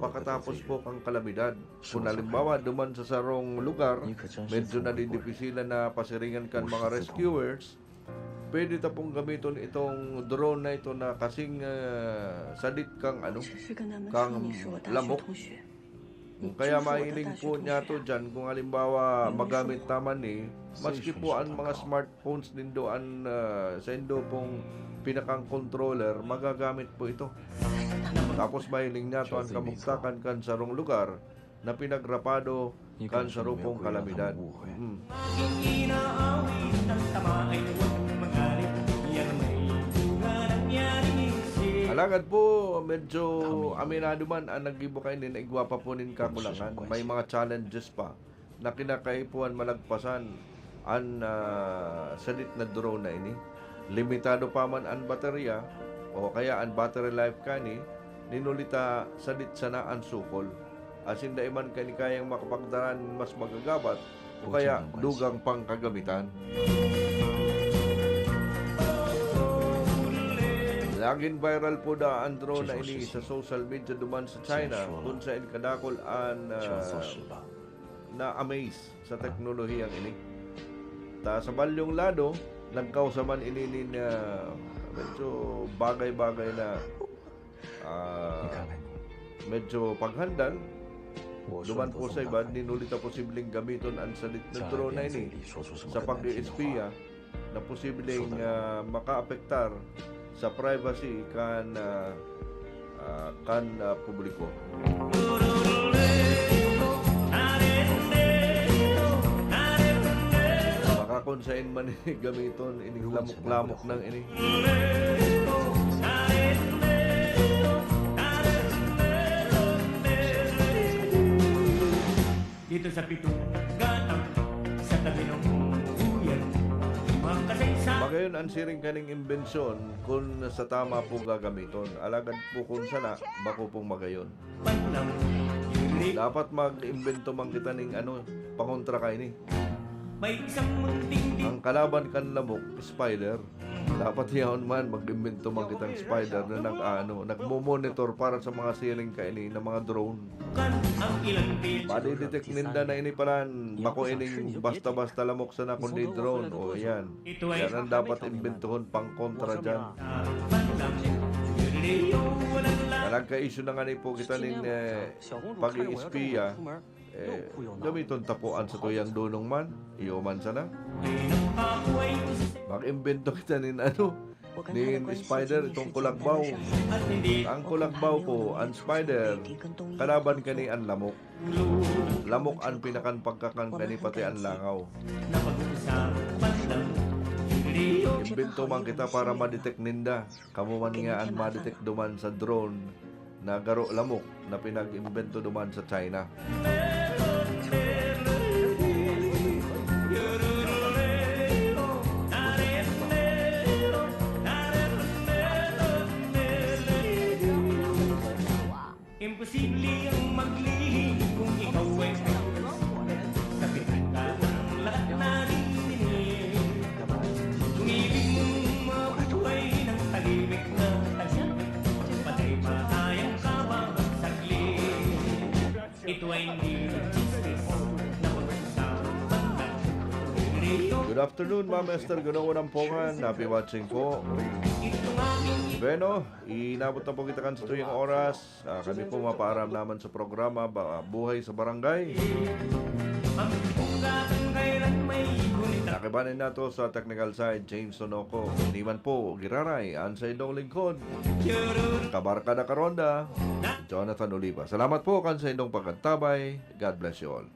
pakatapos po kan kalamidad. Kun halimbawa, duman sa sarong lugar, medyo nadidipisilan na pasiringan kan mga rescuers, pwede ta pong gamiton itong drone na ito na kasing, ah, sadit kang ano, kang lamok. Kaya mailing po niya to dyan kung halimbawa magamit naman ni, maski po ang mga smartphones nindo, an, ah, saindo pong pinakang controller, magagamit po ito. Tapos mahiling niya to ang kamugtakan kan sarong lugar na pinagrapado kan sarong kalamidad. Mm. Alagad po, medyo aminado man ang naggibo kaini na igwa pa po nin kakulangan. May mga challenges pa na kinakaipuhan malagpasan an, ah, sadit na drone na ini. Limitado pa man an baterya o kaya an battery life kani, ninulita sadit sana an sukol. Asin dai man kani kayang makapagdara nin mas magagabat o kaya dugang pang kagamitan. Nagin viral po daa an drone na ini sa social media duman sa China, kun saen kadakul an, ah, na-amaze sa teknolohiyang ini. Ta sa balyong lado, nagkausa man ini nin, ah, medyo bagay-bagay na, ah, medyo paghandal. Duman po sa iba, ninuli ta posibleng gamiton an sadit na drone na ini sa pag-eespiya na posibleng, ah, makaapektar sa privacy kan, ah, ah, kan, ah, publiko. Baka kun saen man ini gamiton, ining lamok-lamok nang ini. Dito sa pitong gatang, sa tabi ng buyan, makasaysa. Magayon an siring kaning imbensyon kun sa tama po gagamiton. Alagad po kun sana, bako pong magayon. Panlang, dapat mag-imbento man kita ning ano, pangontra kaini. May isang munting di- Ang kalaban kan lamok, spider. Dapat yaon man, mag-imbento man kitang spider na nag-aano, nagmo-monitor para sa mga siring kaini na mga drone. Madidetect ninda na ini palan, bako ining basta-basta lamok sana kundi drone. O, yan. Yan ang dapat imbentohon pang kontra dyan. Nagka-issue na nga ni po kita nin, eh, pag-iispiya. Eh, gamiton ta po an satuyang dunong man, iyo man sana. Mag-imbento kita nin ano, nin spider, itong kulagbaw. Ang kulagbaw po, an spider, kalaban kani an lamok. Lamok an pinakan pagkakan kani pati an langaw. Imbento man kita para ma-detect ninda. Kamo man nga an ma-detect duman sa drone na garo lamok na pinag-imbento duman sa China. Imposible ang maglihim kung ikaw ay sa pinagkatang lahat naririnig. Kung ibig mong mabuhay ng tahimik na tahimik, patay pa tayong kabang saglit. Ito ay hindi chismis na pag-usapan lang. Good afternoon, Ma'am Esther Gunong Unampongan. Happy watching po. Ito nga ang Bueno, inabot na po kita kan satuyang oras. Ah, kami po mapaaram naman sa programa, ba, Buhay sa Barangay. Nakibanin nato sa technical side, James Sonoco. Ini man po, giraray, an saindong lingkod, kabarkada karonda, Jonathan Oliva. Salamat po kan saindong pagkantabay. God bless you all.